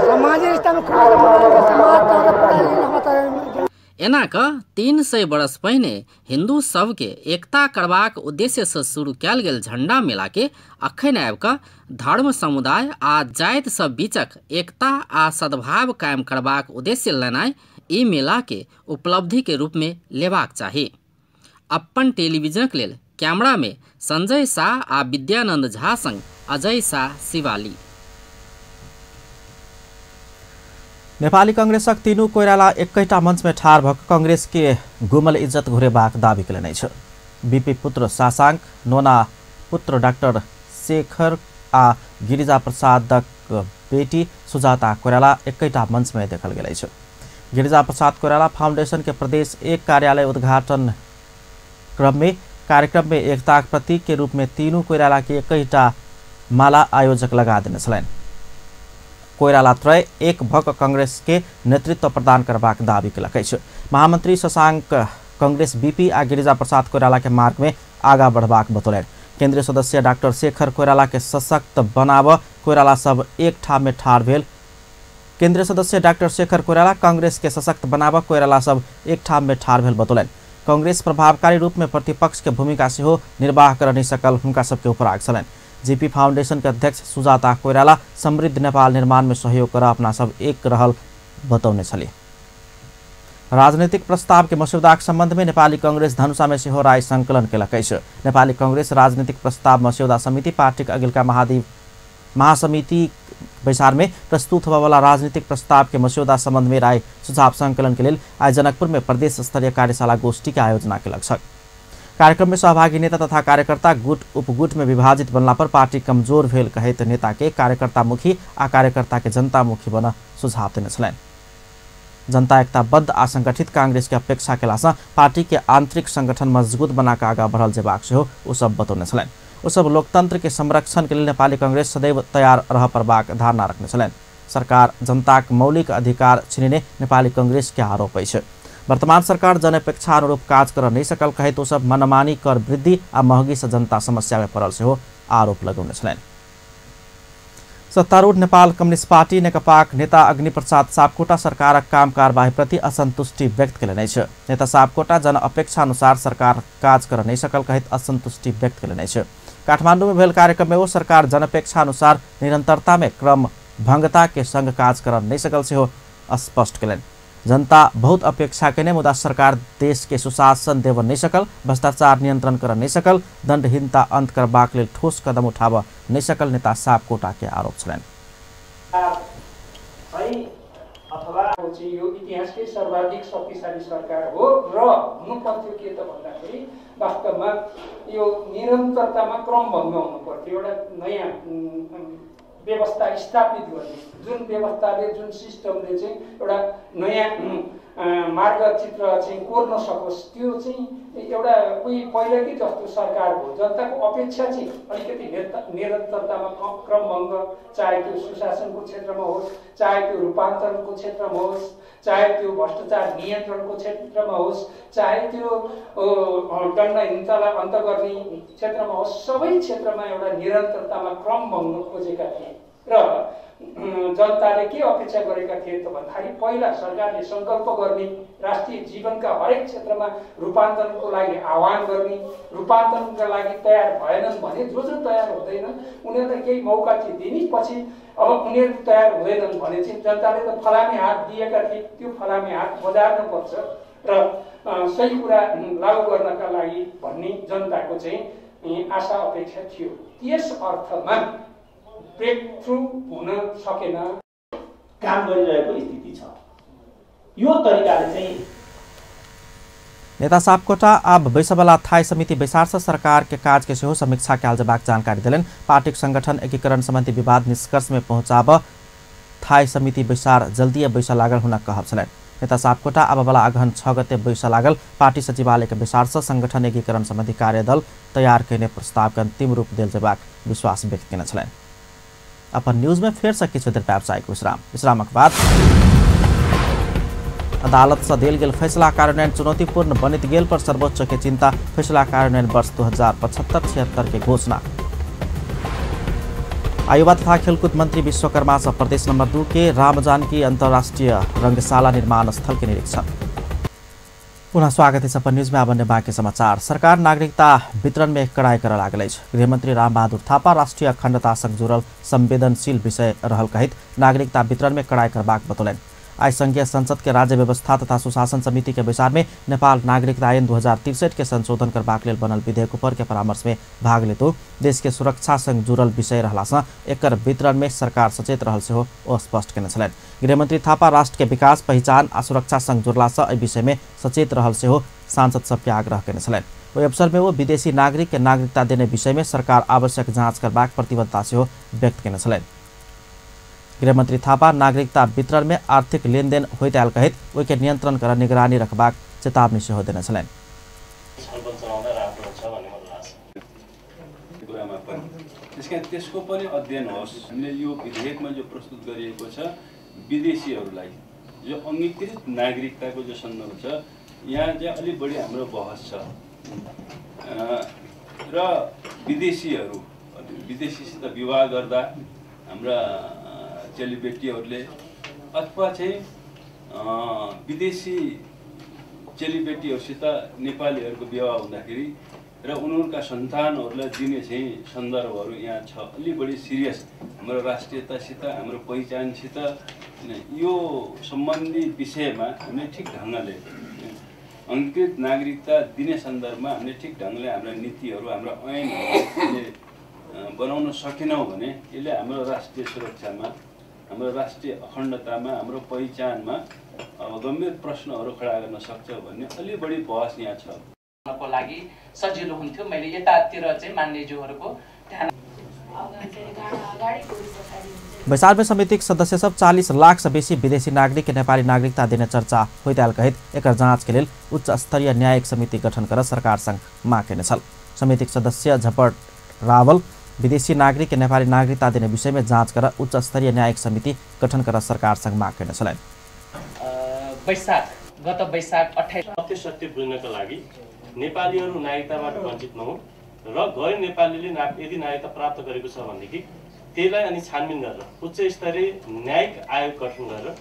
समाज खुशी से मना रहल छी, समाज पूरा। एना कऽ 300 बरस पहिने हिंदू सबके एकता करबाक उद्देश्य से शुरू कयल गेल झंडा मेला के अखन आबि कऽ धर्म समुदाय आ जाति सब बीचक एकता आ सद्भाव कायम करबाक उद्देश्य लेनाइ ई मेला के उपलब्धि के रूप में लेबाक चाही। अपन टेलीविजनक लेल कैमरा में संजय शाह आ विद्यानंद झा संग अजय शाह, शिवाली। नेपाली कांग्रेसक तीनू कोइराला एकैटा मंच में ठाढ़ भ कांग्रेस के गुमल इज्जत घुरेबाक दावी केलनि अछि। बीपी पुत्र शशांक, नोना पुत्र डाक्टर शेखर आ गिरिजा प्रसादक बेटी सुजाता कोइराला एकैटा मंच में देखल गेल अछि। गिरिजा प्रसाद कोइराला फाउंडेशन के प्रदेश 1 कार्यालय उद्घाटन क्रम में कार्यक्रम में एकताक प्रतीक के रूप में तीनू कोइराला के एकैटा माला आयोजक लगा देने छलनि। कोइराला त्रय एक भक कांग्रेस के नेतृत्व प्रदान करबाक दावी केलक अछि। महामंत्री शशांक कांग्रेस बीपी आ गिरिजा प्रसाद कोइराला के मार्ग में आगा बढ़बाक बतौलनि। केंद्रीय सदस्य डाक्टर शेखर कोइराला के सशक्त बनाब कोइराला सब एक ठाम में ठाढ़ भेल। केंद्रीय सदस्य डाक्टर शेखर कोइराला कांग्रेस के सशक्त बनाब कोइराला सब एक ठाम में ठाढ़ भेल बतौलनि। कांग्रेस प्रभावकारी रूप में प्रतिपक्ष के भूमिका सेहो निर्वाह कर नहीं सकल हुनका सबके उपराग छलनि। जीपी फाउंडेशन के अध्यक्ष सुजाता कोइराला समृद्ध नेपाल निर्माण में सहयोग कर अपना सब एक रहल बतौने छली। राजनीतिक प्रस्ताव के मस्यौदाक संबंध में नेपाली कांग्रेस धनुषा में सेहो राय संकलन केलक अछि। नेपाली कांग्रेस राजनीतिक प्रस्ताव मस्यौदा समिति पार्टीक अगिलका महासमिति बैसार में प्रस्तुत होबयवला राजनीतिक प्रस्ताव के मस्यौदा संबंध में राय सुझाव संकलन के लेल आइ जनकपुर में प्रदेश स्तरीय कार्यशाला गोष्ठी के आयोजना केलक छल। कार्यक्रम में सहभागी नेता तथा कार्यकर्ता गुट उपगुट में विभाजित बनला पर पार्टी कमजोर भेल कहैत नेता के कार्यकर्तामुखी आ कार्यकर्ता के जनतामुखी बन सुझाव देने छलनि। जनता एकताबद्ध आ संगठित कांग्रेस के अपेक्षा केलासँ पार्टी के आंतरिक संगठन मजबूत बना कऽ आगाँ बढ़ल जेबाक सेहो ओ सब बतौने छलनि। ओ सब लोकतंत्र के संरक्षण के लेल नेपाली कांग्रेस सदैव तैयार रह पड़बाक धारणा रखने छलनि। सरकार जनताक मौलिक अधिकार छिनेने नेपाली कांग्रेस के आरोप अछि। वर्तमान सरकार जनअपेक्षा अनुरूप काज कर नहीं सकल कहैत ओ सब मनमानी कर वृद्धि आ महगी से जनता समस्या में पड़ल सेहो आरोप लगौने छलनि। सत्तारूढ़ नेपाल कम्युनिस्ट पार्टी नेकपाक नेता अग्निप्रसाद सापकोटा सरकारक काम कारबाही प्रति असंतुष्टि व्यक्त केलनि अछि। नेता सापकोटा जन अपेक्षा अनुसार सरकार काज कर नहीं सकल कहैत असंतुष्टि व्यक्त केलनि अछि। काठमांडू में भेल कार्यक्रम में ओ सरकार जनअपेक्षा अनुसार निरंतरता में क्रम भंगता के संग काज कर नहीं सकल सेहो स्पष्ट केलनि। जनता बहुत अपेक्षा केने मुदा सरकार देश के सुशासन देव नहीं सकल, भ्रष्टाचार नियंत्रण कर नहीं सकल, दंडहीनता अंत करबाक लेल ठोस कदम उठाब नहीं सकल नेता सापकोटा के आरोप छलनि। यो इतिहासकै सर्वाधिक शक्तिशाली सरकार हो र हुनु पर्थ्यो के त भन्दाखेरि वास्तवमा यो निरन्तरतामा क्रमभङ्ग हुनु पर्थ्यो, एउटा नयाँ व्यवस्था स्थापित गर्ने, जुन व्यवस्थाले जुन सिस्टमले चाहिँ एउटा नयाँ मार्गचित्र चाहिँ कोर्न सकोस्, त्यो चाहिँ एउटा उही पहिलाकै जस्तो सरकार हो। जनताको अपेक्षा चाहिँ अलिकति निरन्तरतामा क्रमभङ्ग, चाहे त्यो सुशासनको क्षेत्रमा होस्, चाहे त्यो रूपान्तरणको क्षेत्रमा होस्, चाहे त्यो भ्रष्टाचार नियन्त्रणको क्षेत्रमा होस्, चाहे त्यो दण्डहीनतालाई अन्त गर्ने क्षेत्रमा होस्, सबै क्षेत्रमा एउटा निरन्तरतामा क्रमभङ्ग खोजेका थिए। र जनताले के अपेक्षा गरेका थिए त भन्दाखेरि पहिला सरकारले सङ्कल्प गर्ने, राष्ट्रिय जीवनका हरेक क्षेत्रमा रूपान्तरणको लागि आह्वान गर्ने, रूपान्तरणका लागि तयार भएनन् भने जो जो तयार हुँदैनन् उनीहरूलाई केही मौका चाहिँ दिने, पछि अब उनीहरू तयार हुँदैनन् भने चाहिँ जनताले त फलामे हात दिएका थिए, त्यो फलामे हात बजार्नुपर्छ र सही कुरा लागू गर्नका लागि भन्ने जनताको चाहिँ आशा अपेक्षा थियो। त्यस अर्थमा ब्रेक थ्रु हुन सकेन, काम गरिरहेको स्थिति छ। यो तरिकाले चाहिँ नेता सापकोटा आब बैसबला थाई समिति बैसार से सरकार के काज के सेहो समीक्षा कयल जेबाक जानकारी देलनि। पार्टीक संगठन एकीकरण संबंधी विवाद निष्कर्ष में पहुंचाब थाई समिति बैसार जल्दीए बैसऽ लागल हुनक कहब छलनि। नेता सापकोटा आबवला अगहन 6 गते बैसऽ लागल पार्टी सचिवालय के बैसार से संगठन एकीकरण संबंधी कार्यदल तैयार कयने प्रस्ताव के अंतिम रूप देल जेबाक विश्वास व्यक्त केने छलनि। अपन न्यूज में फेर से किछु देर व्यावसायिक विश्राम, विश्रामक बाद अदालत से देल गेल फैसला कार्यान्वयन चुनौतीपूर्ण बनित गेल पर सर्वोच्च के चिंता, फैसला कार्यान्वयन वर्ष 2075-76 के घोषणा। युवा तथा खेलकूद मंत्री विश्वकर्मा से प्रदेश नंबर 2 के रामजानकी अंतर्राष्ट्रीय रंगशाला निर्माण स्थल के निरीक्षण। पुनः स्वागत है अपन न्यूज में। आब बाँकी समाचार। सरकार नागरिकता वितरण में कड़ाई कर लागल अछि। गृहमंत्री रामबहादुर थापा राष्ट्रीय अखंडता संग जुड़ल संवेदनशील विषय रहल कहैत नागरिकता वितरण में कड़ाई करबाक बतौलनि। आइ संघीय संसद के राज्य व्यवस्था तथा सुशासन समिति के बैसार में नेपाल नागरिकता ऐन 2063 के संशोधन करबाक लेल बनल विधेयक ऊपर के परामर्श में भाग लेतो देश के सुरक्षा संग जुड़ल विषय रहला सँ एकर वितरण में सरकार सचेत रहल सेहो ओ स्पष्ट केने छलनि। गृहमंत्री थापा राष्ट्र के विकास, पहिचान आ सुरक्षा संग जुड़ला सँ एहि विषय में सचेत रहल सेहो सांसद सबके आग्रह केने छलनि। ओहि अवसर में वो विदेशी नागरिक के नागरिकता देने विषय में सरकार आवश्यक जाँच करबाक प्रतिबद्धता सेहो व्यक्त केने छलनि। गृहमंत्री थापा नागरिकता वितरण में आर्थिक लेनदेन होइत आयल कहैत ओहिके नियंत्रण कर निगरानी रखबाक चेतावनी सेहो देने छलनि। त्यसको पनि अध्ययन होस्। हामीले यो विधेयकमा जो प्रस्तुत गरिएको छ विदेशीहरूलाई जो अङ्गीकृत नागरिकताको जो सन्दर्भ छ यहाँ चाहिँ अलिक बढी हाम्रो बहस छ र विदेशीहरू विदेशीसित विवाह गर्दा हाम्रा चेलीबेटीहरूले अथवा चाहिँ विदेशी चेलीबेटीहरूसित नेपालीहरूको विवाह हुँदाखेरि र उनीहरूका सन्तानहरूलाई दिने चाहिँ सन्दर्भहरू यहाँ छ। अलि बढी सिरियस हाम्रो राष्ट्रियतासित हाम्रो पहिचानसित यो सम्बन्धी विषयमा हामीले ठिक ढङ्गले अङ्गीकृत नागरिकता दिने सन्दर्भमा हामीले ठिक ढङ्गले हाम्रा नीतिहरू हाम्रो ऐनहरूले बनाउन सकेनौँ भने यसले हाम्रो राष्ट्रिय सुरक्षामा, हाम्रो राष्ट्रिय अखण्डतामा, हाम्रो पहिचानमा अब गम्भीर प्रश्नहरू खडा गर्न सक्छ भन्ने अलि बढी बहस यहाँ छ। को लागि सजिलो हुन्थ्यो। मैले यतातिर चाहिँ मान्यज्यूहरूको ध्यान। बैसार में समितिक सदस्य सब 40 लाख से बेसी विदेशी नागरिक के नेपाली नागरिकता देने चर्चा होइत आयल कहैत एकर जाँच के लेल उच्च स्तरीय न्यायिक समिति गठन कर सरकार संग माग केने छल। समितिक सदस्य झपट रावल विदेशी नागरिक के नेपाली नागरिकता देने विषय में जाँच कर उच्च स्तरीय न्यायिक समिति गठन कर सरकार संग माग केने छलनि। गत वैशाख 28 सत्य बुझ्नका लागि नेपालीहरू नागरिकताबाट वञ्चित नहुन् र गैर नेपालीले यदि नागरिकता प्राप्त गरेको छ भनेदेखि त्यसलाई अनि छानबिन गरेर उच्च स्तरीय न्यायिक आयोग गठन गरेर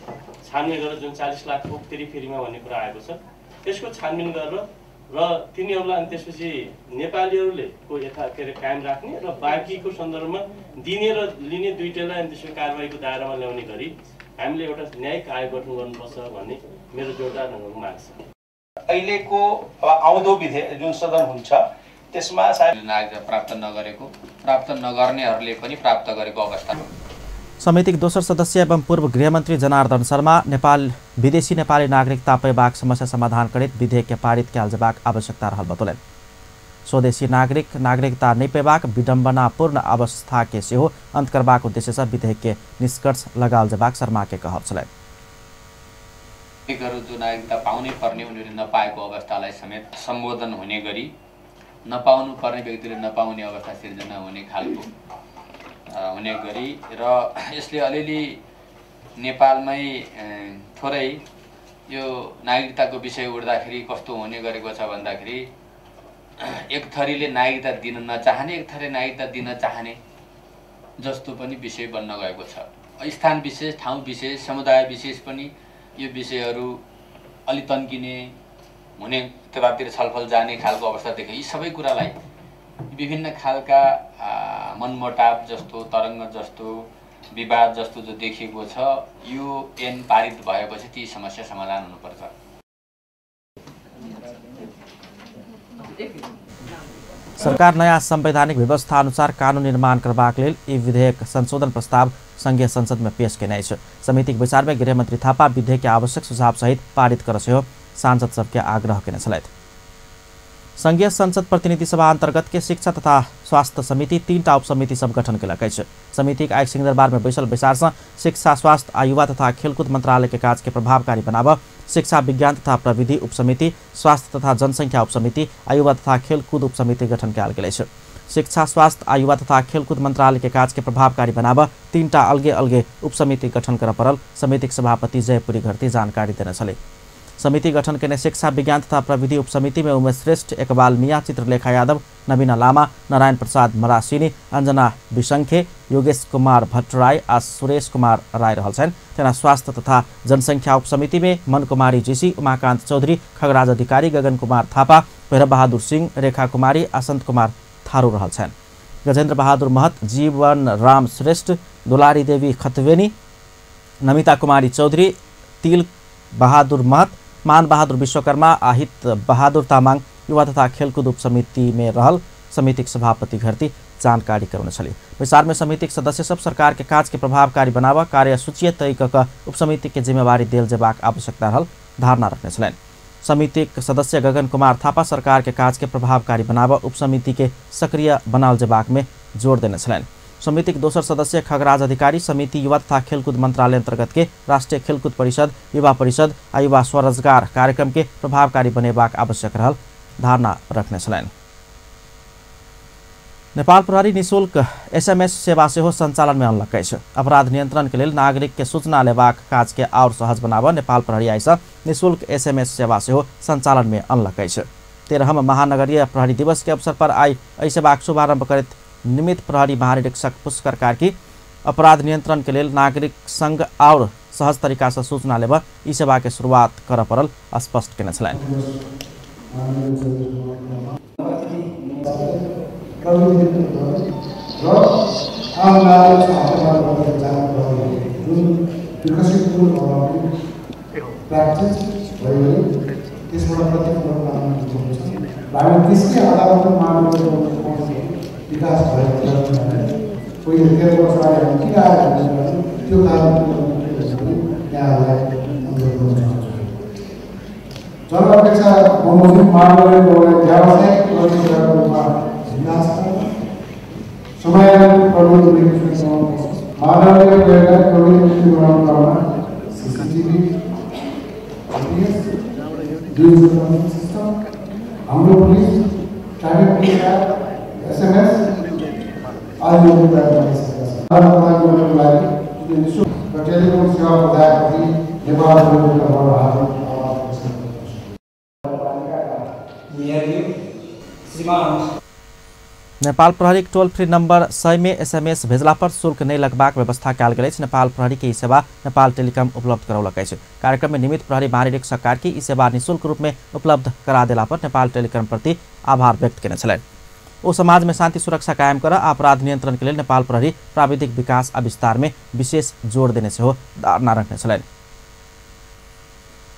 छानबिन गरेर जुन 40 लाखको फेरिफेरीमा भन्ने कुरा आएको छ त्यसको छानबिन गरेर र तिनीहरूलाई अनि त्यसपछि नेपालीहरूले को यथा के अरे कायम राख्ने र बाँकीको सन्दर्भमा दिने र लिने दुईटैलाई अनि त्यसको कारवाहीको दायरामा ल्याउने गरी हामीले एउटा न्यायिक आयोग गठन गर्नुपर्छ भन्ने मेरो जोरदार ढङ्गको माग छ। अहिलेको आउँदो विधेयक जुन सदन हुन्छ त्यसमा सायद नागरिकता प्राप्त नगरेको, प्राप्त नगर्नेहरूले पनि प्राप्त गरेको अवस्था। समितिक दोस्रो सदस्य एवं पूर्व गृहमन्त्री जनार्दन शर्मा नेपाल विदेशी नेपाली नागरिकता पेबाक समस्या समाधान करैत विधेयक के पारित कयल जेबाक आवश्यकता रहल बतौलनि। स्वदेशी नागरिक नागरिकता नहि पेबाक विडम्बनापूर्ण अवस्था के सेहो अंत करबाक उद्देश्य सँ विधेयक के निष्कर्ष लगाओल जेबाक शर्मा के कहब छलनि। जो नागरिकता पाउनै पर्ने उनीहरूले नपाएको अवस्थालाई समेत सम्बोधन हुने गरी नपाउनु पर्ने व्यक्तिले नपाउने अवस्था सिर्जना हुने खालको हुने गरी र यसले अलिअलि नेपालमै थोरै यो नागरिकताको विषय उठ्दाखेरि कस्तो हुने गरेको छ भन्दाखेरि एक थरीले नागरिकता दिन नचाहने, एक थरीले नागरिकता दिन चाहने जस्तो पनि विषय बन्न गएको छ। स्थान विशेष, ठाउँ विशेष, समुदाय विशेष पनि यो विषयहरू अलि तन्किने हुने, त्यतातिर छलफल जाने खालको अवस्था देखे। यी सबै कुरालाई विभिन्न खालका मनमोटाव जस्तो, तरङ्ग जस्तो, विवाद जस्तो जो देखिएको छ यो ऐन पारित भएपछि ती समस्या समाधान हुनुपर्छ। सरकार नयाँ संवैधानिक व्यवस्था अनुसार कानून निर्माण करबाक लेल ई विधेयक संशोधन प्रस्ताव संघीय संसद में पेश केने अछि। समितिक बैसार में गृहमंत्री थापा विधेयक के आवश्यक सुझाव सहित पारित कर सेहो सांसद सबके आग्रह केने छलथि। संघीय संसद प्रतिनिधि सभा अंतर्गत के शिक्षा तथा स्वास्थ्य समिति 3टा उपसमिति सब गठन केलक अछि। समितिक आइ सिंहदरबार में बैसल बैसार सँ शिक्षा, स्वास्थ्य आ युवा तथा खेलकूद मंत्रालय के काज के प्रभावकारी बनाबऽ, शिक्षा विज्ञान तथा प्रविधि उपसमिति, स्वास्थ्य तथा जनसंख्या उपसमिति आ युवा तथा खेलकूद उपसमिति गठन कयल गेल अछि। शिक्षा, स्वास्थ्य आ युवा तथा खेलकूद मंत्रालय के काज के प्रभावकारी बनाबऽ 3टा अलगे अलगे उपसमिति गठन करऽ पड़ल समितिक सभापति जयपुरी घरती जानकारी देने छलै। समिति गठन केने शिक्षा विज्ञान तथा प्रविधि उपसमिति में उमेश श्रेष्ठ, इकबाल मिया, चित्रलेखा यादव, नवीना लामा, नारायण प्रसाद मरासिनी, अंजना विशंखे, योगेश कुमार भट्टराई आ सुरेश कुमार राय रहल छनि। तेना स्वास्थ्य तथा जनसंख्या उपसमिति में मन कुमारी जीसी, उमाकांत चौधरी, खगराज अधिकारी, गगन कुमार थापा, भैरव बहादुर सिंह, रेखा कुमारी आ संत कुमार थारू रहल छनि। गजेन्द्र बहादुर महत, जीवन राम श्रेष्ठ, दुलारी देवी खतवेनी, नमिता कुमारी चौधरी, तिल बहादुर महत, मान बहादुर विश्वकर्मा आ हित बहादुर तामाङ युवा तथा खेलकुद उपसमिति में रहल समितिक सभापति घरती जानकारी करौने छली। बैसार में समितिक सदस्य सब सरकार के काज के प्रभावकारी बनाव कार्यसूची तय क उपसमिति के जिम्मेवारी देल जेबाक आवश्यकता रहल धारणा रखने छलनि। समितिक सदस्य गगन कुमार थापा सरकार के काज के प्रभावकारी बनाव उपसमिति के सक्रिय बनाल जेबाक में जोर देने छलनि। समितिक दोसर सदस्य खगराज अधिकारी समिति युवा तथा खेलकुद मंत्रालय अंतर्गत के राष्ट्रीय खेलकुद परिषद, युवा परिषद आ युवा स्वरोजगार कार्यक्रम के प्रभावकारी बनेबाक आवश्यक रहल धारणा रखने छलनि। नेपाल प्रहरी निःशुल्क एसएमएस सेवा सेहो संचालन में अनलक अछि। अपराध नियंत्रण के लेल नागरिक के सूचना लेबाक काज के आओर सहज बनाबऽ नेपाल प्रहरी आइसँ निःशुल्क एसएमएस सेवा सेहो संचालन में अनलक अछि। 13म महानगरीय प्रहरी दिवस के अवसर पर आइ एहि सेवाक शुभारंभ करैत निमित्त प्रहरी महानिरीक्षक पुष्कर कार्की अपराध नियंत्रण के लेल नागरिक संग आओर सहज तरीका से सूचना लेबऽ ई सेवा के शुरुआत करऽ पड़ल स्पष्ट केने छलनि। विकास भएको पहिले 13 वर्ष अगाडि हामी किन आयो भने त्यो कारण यहाँहरूलाई अनुरोध गर्न चाहन्छु। जनअपेक्षा बमोजिम मानवीय व्यावसायिक प्रगतिको रूपमा विकास समायोजन प्रविधि मानवीय प्रयोगलाई प्रविधि बनाउन सिसिटिभी, डिजिटल सिस्टम, हाम्रो पुलिस, ट्राफिक पुलिस, एसएमएस आदि प्रदान लागि निःशुल्क र टेलिफोन सेवा प्रदायकप्रति नेपाल नेपाल प्रहरी टोल फ्री नंबर 100 में एसएमएस भेजला पर शुल्क नहीं लगबाक व्यवस्था कयल गेल अछि। नेपाल प्रहरी के ई सेवा नेपाल टेलिकम उपलब्ध करौलक अछि। कार्यक्रम में निमित्त प्रहरी महानिरीक्षक कार्की ई सेवा निःशुल्क रूप में उपलब्ध करा देला पर नेपाल टेलिकम प्रति आभार व्यक्त केने छलनि। ओ समाज में शांति सुरक्षा कायम कर अपराध नियंत्रण के लेल नेपाल प्रहरी प्राविधिक विकास आ विस्तार में विशेष जोर देने सेहो धारणा रखने छलनि।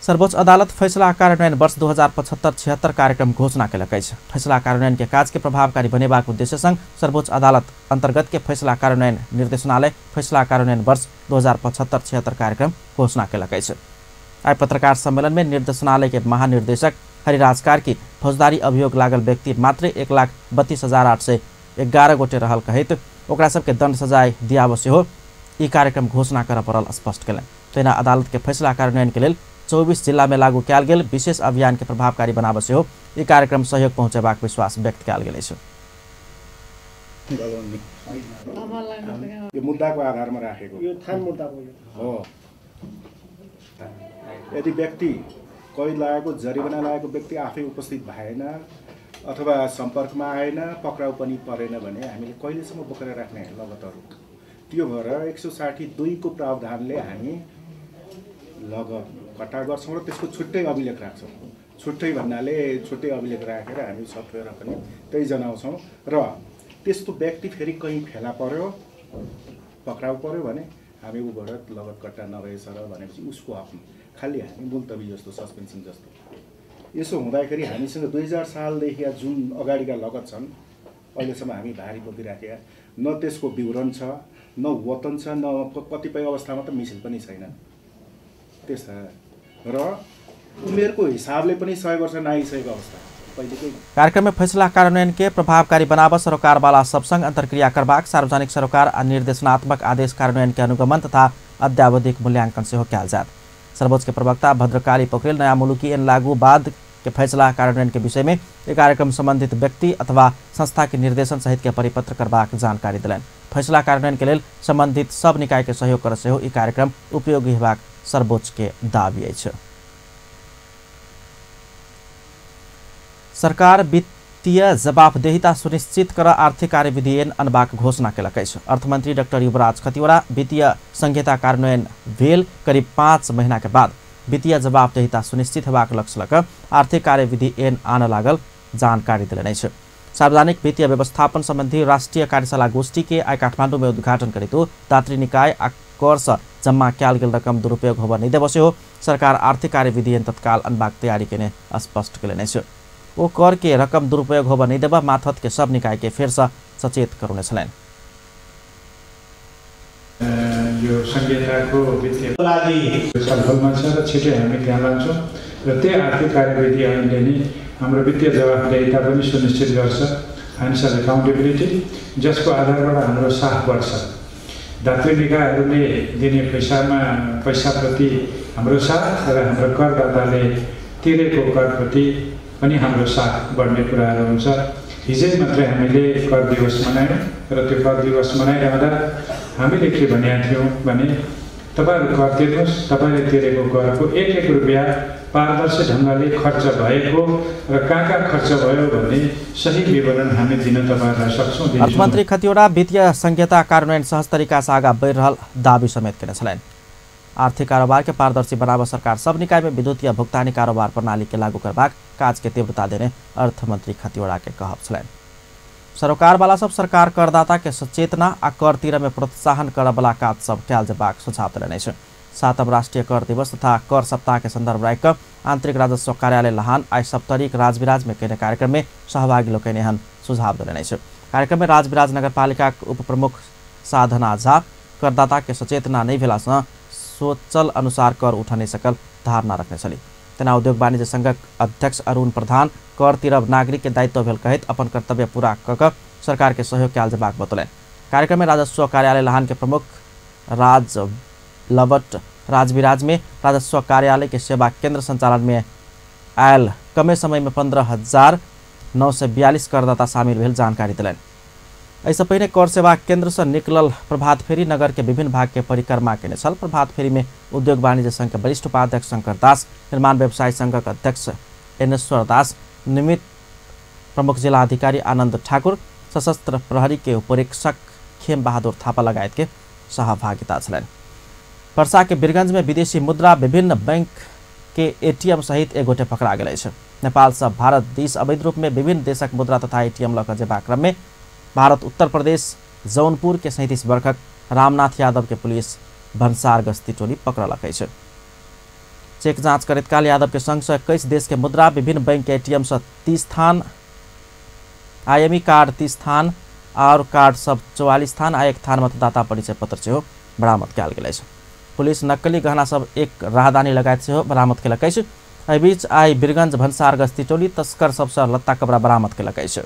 सर्वोच्च अदालत फैसला कार्यान्वयन वर्ष 2075-76 कार्यक्रम घोषणा केलक अछि। फैसला कार्यान्वयन के काज के प्रभावकारी बनेबाक उद्देश्य संग सर्वोच्च अदालत अंतर्गत के फैसला कार्यान्वयन निर्देशनालय फैसला कार्यान्वयन वर्ष 2075-76 कार्यक्रम घोषणा केलक अछि। आइ पत्रकार सम्मेलन में निर्देशनालय के महानिर्देशक हरिराज कार्की फौजदारी अभियोग लागल व्यक्ति मात्र 1,32,811 गोटे रहल कहैत ओकरा सबके दंड सजाय दियाबऽ सेहो ई कार्यक्रम घोषणा करऽ पड़ल स्पष्ट केलनि। तहिना अदालत के फैसला कार्यान्वयन के लेल 24 जिला में लागू कयल गेल विशेष अभियान के प्रभावकारी बनाबऽ सेहो ई कार्यक्रम सहयोग पहुँचेबाक विश्वास व्यक्त कयल गेल अछि। यो मुद्दाको आधारमा राखेको यो थान मुद्दाको हो। यदि व्यक्ति कैद लागेको, जरिवाना लागेको व्यक्ति आफै उपस्थित भएन अथवा सम्पर्कमा आएन, पक्राउ पनि परेन भने हामीले कहिलेसम्म बोकेर राख्ने लगतहरू? त्यो भएर 162 को प्रावधानले हामी लगत कट्टा गर्छौँ र त्यसको छुट्टै अभिलेख राख्छौँ। छुट्टै भन्नाले छुट्टै अभिलेख राखेर हामी सफ्टवेयर पनि त्यही जनाउँछौँ र त्यस्तो व्यक्ति फेरि कहीँ फेला पर्यो, पक्राउ पर्यो भने हामी ऊबाट लगत कट्टा नभएछ र भनेपछि उसको आफ्नो खालि हामी मुल्तवी जस्तो, सस्पेन्सन जस्तो। यसो हुँदाखेरि हामीसँग 2000 सालदेखि जुन अगाडिका लगत छन् अहिलेसम्म हामी भारी बोकिराखेका, न त्यसको विवरण छ, न वतन छ, न कतिपय अवस्थामा त मिसिल पनि छैन त्यस्ता। र उमेरको हिसाबले पनि 100 वर्ष नागिसकेको अवस्था। कार्यक्रम में फैसला कार्यान्वयन के प्रभावकारी बनाव सरोकारवाला सबसँग अंतर्क्रिया करबाक, सार्वजनिक सरोकार आ निर्देशनात्मक आदेश कार्यान्वयन के अनुगमन तथा अद्यावधिक मूल्यांकन सेहो कयल जायत। सर्वोच्च के प्रवक्ता भद्रकाली पोखरेल नयाँ मुलुकी एन लागू बाद के फैसला कार्यान्वयन के विषय में एक कार्यक्रम संबंधित व्यक्ति अथवा संस्था के निर्देशन सहित के परिपत्र करबाक जानकारी दिलनि। फैसला कार्यान्वयन के लेल संबंधित सब निकाय के सहयोग कर सेहो ई कार्यक्रम उपयोगी हेबाक सर्वोच्च के दावी अछि। सरकार वित्तीय जवाबदेहिता सुनिश्चित कर आर्थिक कार्यविधि ऐन अनबाक घोषणा केलक अछि। अर्थमंत्री डाक्टर युवराज खतिवड़ा वित्तीय संहिता कार्यान्वयन भेल करीब 5 महीना के बाद वित्तीय जवाबदेहिता सुनिश्चित हेबाक लक्ष्य लऽ कऽ आर्थिक कार्यविधि ऐन आनऽ लागल जानकारी देलनि अछि। सार्वजनिक वित्तीय व्यवस्थापन संबंधी राष्ट्रीय कार्यशाला गोष्ठी के आइ काठमांडू में उद्घाटन करैत ओ दात्री निकाय आ कर से जम्मा कयल गेल रकम दुरुपयोग होबय नहि देबय सेहो सरकार आर्थिक कार्यविधि तत्काल अनबाक तैयारी केने स्पष्ट केलनि अछि। ओ कर के रकम दुरुपयोग होबय नहि देबय माथत के सब निकाय के फेर से सचेत करौने छलनि। यो संहिताको वित्तीय लागि छलफलमा छ र छिटै हामी त्यहाँ लान्छौँ र त्यही आर्थिक कार्यविधि ऐनले नै हाम्रो वित्तीय जवाफदेहिता पनि सुनिश्चित गर्छ, फाइनेन्सियल एकाउन्टेबिलिटी, जसको आधारबाट हाम्रो साख बढ्छ। दात्री निकायहरूले दिने पैसामा पैसाप्रति हाम्रो साख र हाम्रो करदाताले तिरेको करप्रति पनि हाम्रो साख बढ्ने कुराहरू हुन्छ। हिजै मात्रै हामीले कर दिवस मनायौँ र त्यो कर दिवस मनाइरहँदा हामीले के भनेका थियौँ भने तपाईहरू कर तिर्नुहोस्, तपाईँले तिरेको करको एक एक रुपियाँ पारदर्शी ढङ्गले खर्च भएको र कहाँ कहाँ खर्च भयो भन्ने सही विवरण हामी दिन तपाईहरूलाई सक्छौँ। अर्थमन्त्री खतिवड़ा वित्तीय संहिता कार्यान्वयन सहज तरीका से आगा बढ़ि रहल दावी समेत केने छलनि। आर्थिक कारोबार के पारदर्शी बनाबऽ सरकार सब निकाय में विद्युतीय भुगतानी कारोबार प्रणाली के लागू करबाक काज के तीव्रता देने अर्थमंत्री खतिवड़ा के कहब छलनि। सरोकार वाला सब सरकार करदाता के सचेतना आ कर तीर में प्रोत्साहन करऽ वाला काज सब कयल जेबाक सुझाव देलनि अछि। 7वां राष्ट्रीय कर दिवस तथा कर सप्ताह के संदर्भ राखि कऽ आंतरिक राजस्व कार्यालय लहान आइ सप्तरीक राजविराज में कयने कार्यक्रम में सहभागी लोकनि एहन सुझाव देलनि अछि। कार्यक्रम में राजविराज नगरपालिका उप प्रमुख साधना झा करदाता के सचेतना नहि भेला सँ सोचल अनुसार कर उठा नहि सकल धारणा रखने छली। तेना उद्योग वाणिज्य संघक अध्यक्ष अरुण प्रधान कर तिरब नागरिक के दायित्व भेल कहैत अपन कर्तव्य पूरा कऽ कऽ सरकार के सहयोग कयल जेबाक बतौलनि। कार्यक्रम में राजस्व कार्यालय लहान के प्रमुख राज लवट राजविराज में राजस्व कार्यालय के सेवा केंद्र संचालन में आयल कमे समय में 15,942 करदाता शामिल भेल जानकारी देलनि। एहिसँ पहिने कर सेवा केंद्र से निकलल प्रभात फेरी नगर के विभिन्न भाग के परिक्रमा केने छल। प्रभात फेरी में उद्योग वाणिज्य संघ के वरिष्ठ उपाध्यक्ष शंकर दास, निर्माण व्यवसाय संघक अध्यक्ष एनेश्वर दास, निमित्त प्रमुख जिला अधिकारी आनंद ठाकुर, सशस्त्र प्रहरी के उपरीक्षक खेम बहादुर थापा लगायत के सहभागिता छलनि। पर्सा के बीरगंज में विदेशी मुद्रा विभिन्न बैंक के एटीएम सहित एक गोटे पकड़ा गेल अछि। नेपाल से भारत दिस अवैध रूप में विभिन्न देशक मुद्रा तथा एटीएम लऽ कऽ जेबाक क्रम में भारत उत्तर प्रदेश जौनपुर के 37 वर्षक रामनाथ यादव के पुलिस भन्सार गस्ती टोली पकड़लक अछि। चेक जांच करैत काल यादव के संग से 21 देश के मुद्रा विभिन्न बैंक के एटीएम से 30 थान, आईएमई कार्ड 30 थान और कार्ड सब 44 थान आ 1 थान मतदाता परिचय पत्र सेहो बरामद कयल गेल अछि। पुलिस नकली गहना सब एक राहदानी लगायत सेहो बरामद केलक अछि। एहि बीच आइ बीरगंज भन्सार गस्ती टोली तस्कर सबसँ लत्ता कपड़ा बरामद केलक अछि।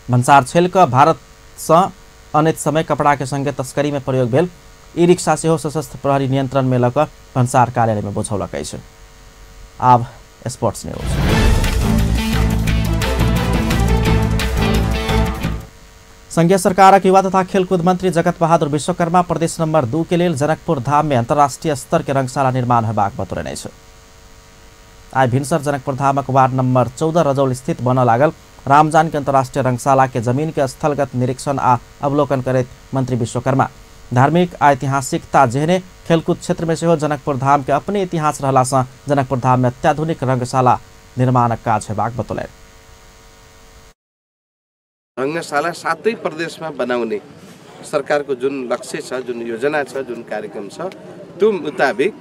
भन्सार छेल कऽ भारत सँ अनैत समय कपड़ा के संगे तस्करी में प्रयोग भेल ई रिक्शा सेहो सशस्त्र प्रहरी नियंत्रण में लऽ कऽ भन्सार कार्यालय में बुझौलक अछि। आब स्पोर्ट्स न्यूज। संघीय सरकारक युवा तथा खेलकूद मंत्री जगत बहादुर विश्वकर्मा प्रदेश नंबर 2 के लेल जनकपुर धाम में अंतर्राष्ट्रीय स्तर के रंगशाला निर्माण होबाक बतौलनि अछि। आइ भिनसर जनकपुर धामक वार्ड नंबर 14 रजौल स्थित बनऽ लागल रामजानकी अंतर्राष्ट्रीय रंगशाला के जमीन के स्थलगत निरीक्षण आ अवलोकन करैत मंत्री विश्वकर्मा धार्मिक ऐतिहासिकता जेहने खेलकूद क्षेत्र में सेहो जनकपुर धाम के अपने इतिहास रहला सँ जनकपुर धाम में अत्याधुनिक रंगशाला निर्माणक काज होबाक बतौलनि। रंगशाला सातै प्रदेशमा बनाउने सरकारको जुन लक्ष्य छ, जुन योजना छ, जुन कार्यक्रम छ, त्यो मुताबिक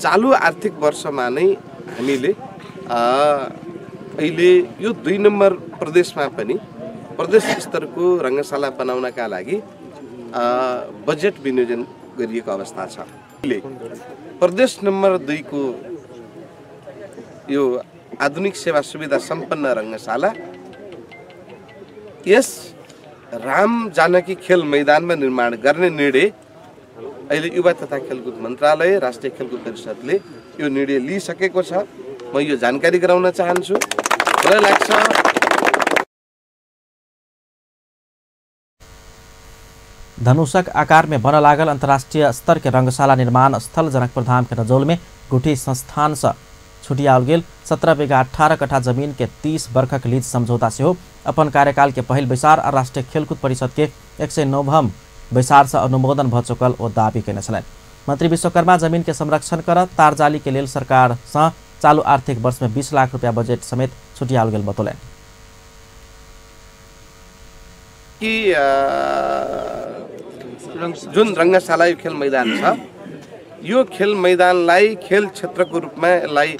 चालु आर्थिक वर्षमा नै हामीले अहिले यो 2 नम्बर प्रदेशमा पनि प्रदेश स्तरको रंगशाला बनाउनका लागि बजेट विनियोजन गरिएको अवस्था छ। अहिले प्रदेश नम्बर 2 को यो आधुनिक सेवा सुविधा सम्पन्न रंगशाला यस राम जानकी खेल मैदानमा निर्माण गर्ने निर्णय अहिले युवा तथा खेलकुद मन्त्रालय राष्ट्रिय खेलकुद परिषदले यो निर्णय लिइसकेको छ। म यो जानकारी गराउन चाहन्छु। मलाई लाग्छ धनुषक आकार में बनऽ लागल अंतर्राष्ट्रीय स्तर के रंगशाला निर्माण स्थल जनकपुर धाम के रजौल में गुठी संस्थान से छुटियाओल गेल 17 बीघा 18 कट्ठा जमीन के 30 वर्षक लीज समझौता सेहो अपन कार्यकाल के पहिल बैसार आ राष्ट्रीय खेलकूद परिषद के 109वां बैसार से अनुमोदन भ चुकल ओ दावी केने छलनि। मंत्री विश्वकर्मा जमीन के संरक्षण कर तारजाली के लेल सरकार से चालू आर्थिक वर्ष में 20 लाख रुपया बजट समेत छुटियाओल गेल बतौलनि। कि जुन रङ्गशाला यो खेल मैदान छ, यो खेल मैदानलाई खेल क्षेत्रको रूपमा यसलाई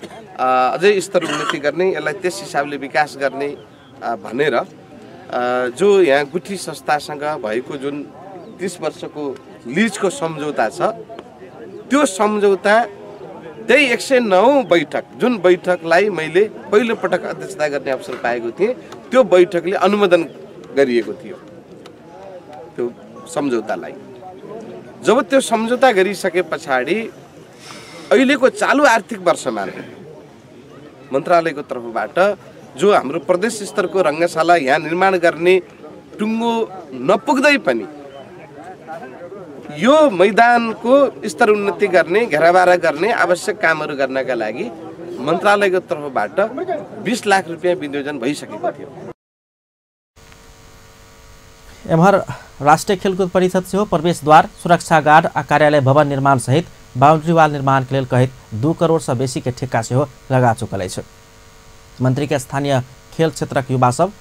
अझै स्तर उन्नति गर्ने, यसलाई त्यस हिसाबले विकास गर्ने भनेर जो यहाँ गुठी संस्थासँग भएको जुन 30 वर्षको लिजको सम्झौता छ, त्यो सम्झौता त्यही 109 बैठक, जुन बैठकलाई मैले पहिलोपटक अध्यक्षता गर्ने अवसर पाएको थिएँ, त्यो बैठकले अनुमोदन गरिएको थियो त्यो सम्झौतालाई। जब त्यो सम्झौता गरिसके पछाडि अहिलेको चालु आर्थिक वर्षमा मन्त्रालयको तर्फबाट जो हाम्रो प्रदेश स्तरको रङ्गशाला यहाँ निर्माण गर्ने टुङ्गो नपुग्दै पनि यो मैदानको स्तर उन्नति गर्ने, घेराबारा गर्ने आवश्यक कामहरू गर्नका लागि मन्त्रालयको तर्फबाट 20 लाख रुपियाँ विनियोजन भइसकेको थियो। एम्हर राष्ट्रिय खेलकुद परिषद सेहो प्रवेशद्वार, सुरक्षा गार्ड आ कार्यालय भवन निर्माण सहित बाउंड्री वाल निर्माण के लेल कहैत 2 करोड़ से बेसी के ठेक्का सेहो लगा चुकल अछि। मंत्री के स्थानीय खेल क्षेत्रक युवा सब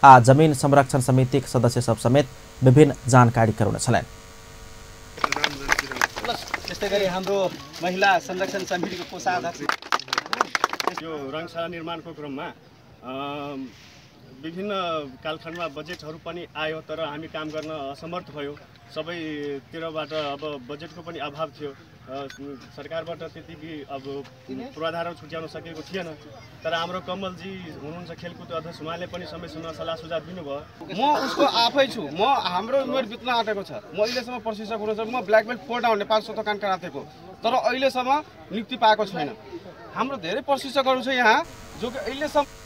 आ जमीन संरक्षण समितिक सदस्य सब समेत विभिन्न जानकारी करौने छलनि। त्यस्तै गरी हाम्रो महिला संरक्षण समितिको कोषाध्यक्ष यो रङ्गशाला निर्माणको क्रममा विभिन्न कालखण्डमा बजेटहरू पनि आयो, तर हामी काम गर्न असमर्थ भयो। सबैतिरबाट अब बजेटको पनि अभाव थियो, सरकारबाट त्यतिकै अब पूर्वाधारहरू छुट्याउन सकेको थिएन। तर हाम्रो कमलजी हुनुहुन्छ खेलकुद अध्यक्ष, उहाँले पनि समय समयमा सल्लाह सुझाव दिनुभयो। म उसको आफै छु, म हाम्रो उमेर बित्न आँटेको छ, म अहिलेसम्म प्रशिक्षक हुनुहुन्छ, म ब्ल्याक बेल्ट 4 डाउन नेपाल सोतोकान करातेको, तर अहिलेसम्म नियुक्ति पाएको छैन। हाम्रो धेरै प्रशिक्षकहरू छ यहाँ जो कि अहिलेसम्म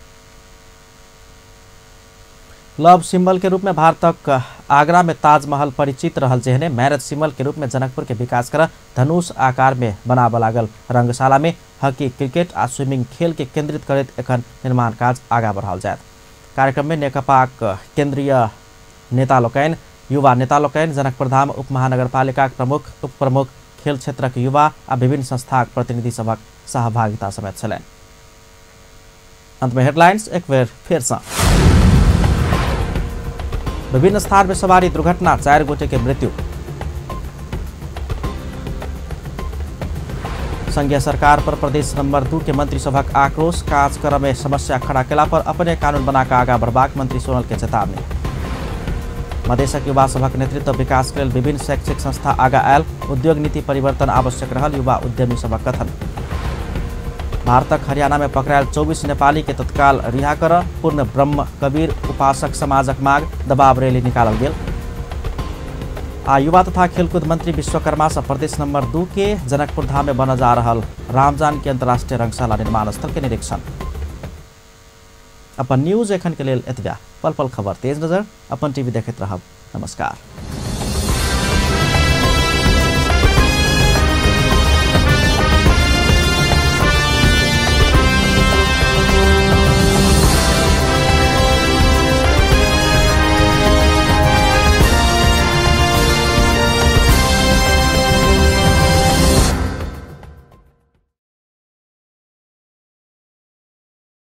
लव सिंबल के रूप में भारतक आगरा में ताजमहल परिचित रहल जेहने मैरिज सिंबल के रूप में जनकपुर के विकास कर धनुष आकार में बनाबऽ लागल रंगशाला में हॉकी, क्रिकेट आ स्विमिंग खेल के केंद्रित करैत एखन निर्माण काज आगा बढ़ाओल जायत। कार्यक्रम में नेकपाक केंद्रीय नेता लोकनि, युवा नेता लोकनि, जनकपुरधाम उप महानगरपालिकाक प्रमुख, उपप्रमुख, खेल क्षेत्रक युवा आ विभिन्न संस्थाक प्रतिनिधि सभक सहभागिता समेत छलनि। अंत में हेडलाइंस एक बेर फेरसँ। विभिन्न स्थान में सवारी दुर्घटना, 4 गोटे के मृत्यु। संघीय सरकार पर प्रदेश नंबर 2 के मंत्री सभक आक्रोश, काज कर में समस्या खड़ा केला पर अपने कानून बनाकर आगा बढ़बाक मंत्री सोनल के चेतावनी। मधेशक युवा सभक नेतृत्व विकास के लेल विभिन्न शैक्षिक संस्था आगा आयल, उद्योग नीति परिवर्तन आवश्यक रहल युवा उद्यमी सभक कथन। भारतक हरियाणा में पकड़ायल 24 नेपाली के तत्काल रिहा कर पूर्ण ब्रह्म कबीर उपासक समाजक माग, दबाव रैली निकालल गेल। आ युवा तथा खेलकूद मंत्री विश्वकर्मा से प्रदेश नंबर 2 के जनकपुर धाम में बनल जा रहल रामजानकी अंतर्राष्ट्रीय रंगशाला निर्माण स्थल के निरीक्षण। अपन न्यूज एखन के लेल एतबा। पल पल खबर तेज नजर अपन टीवी देखैत रहब। नमस्कार।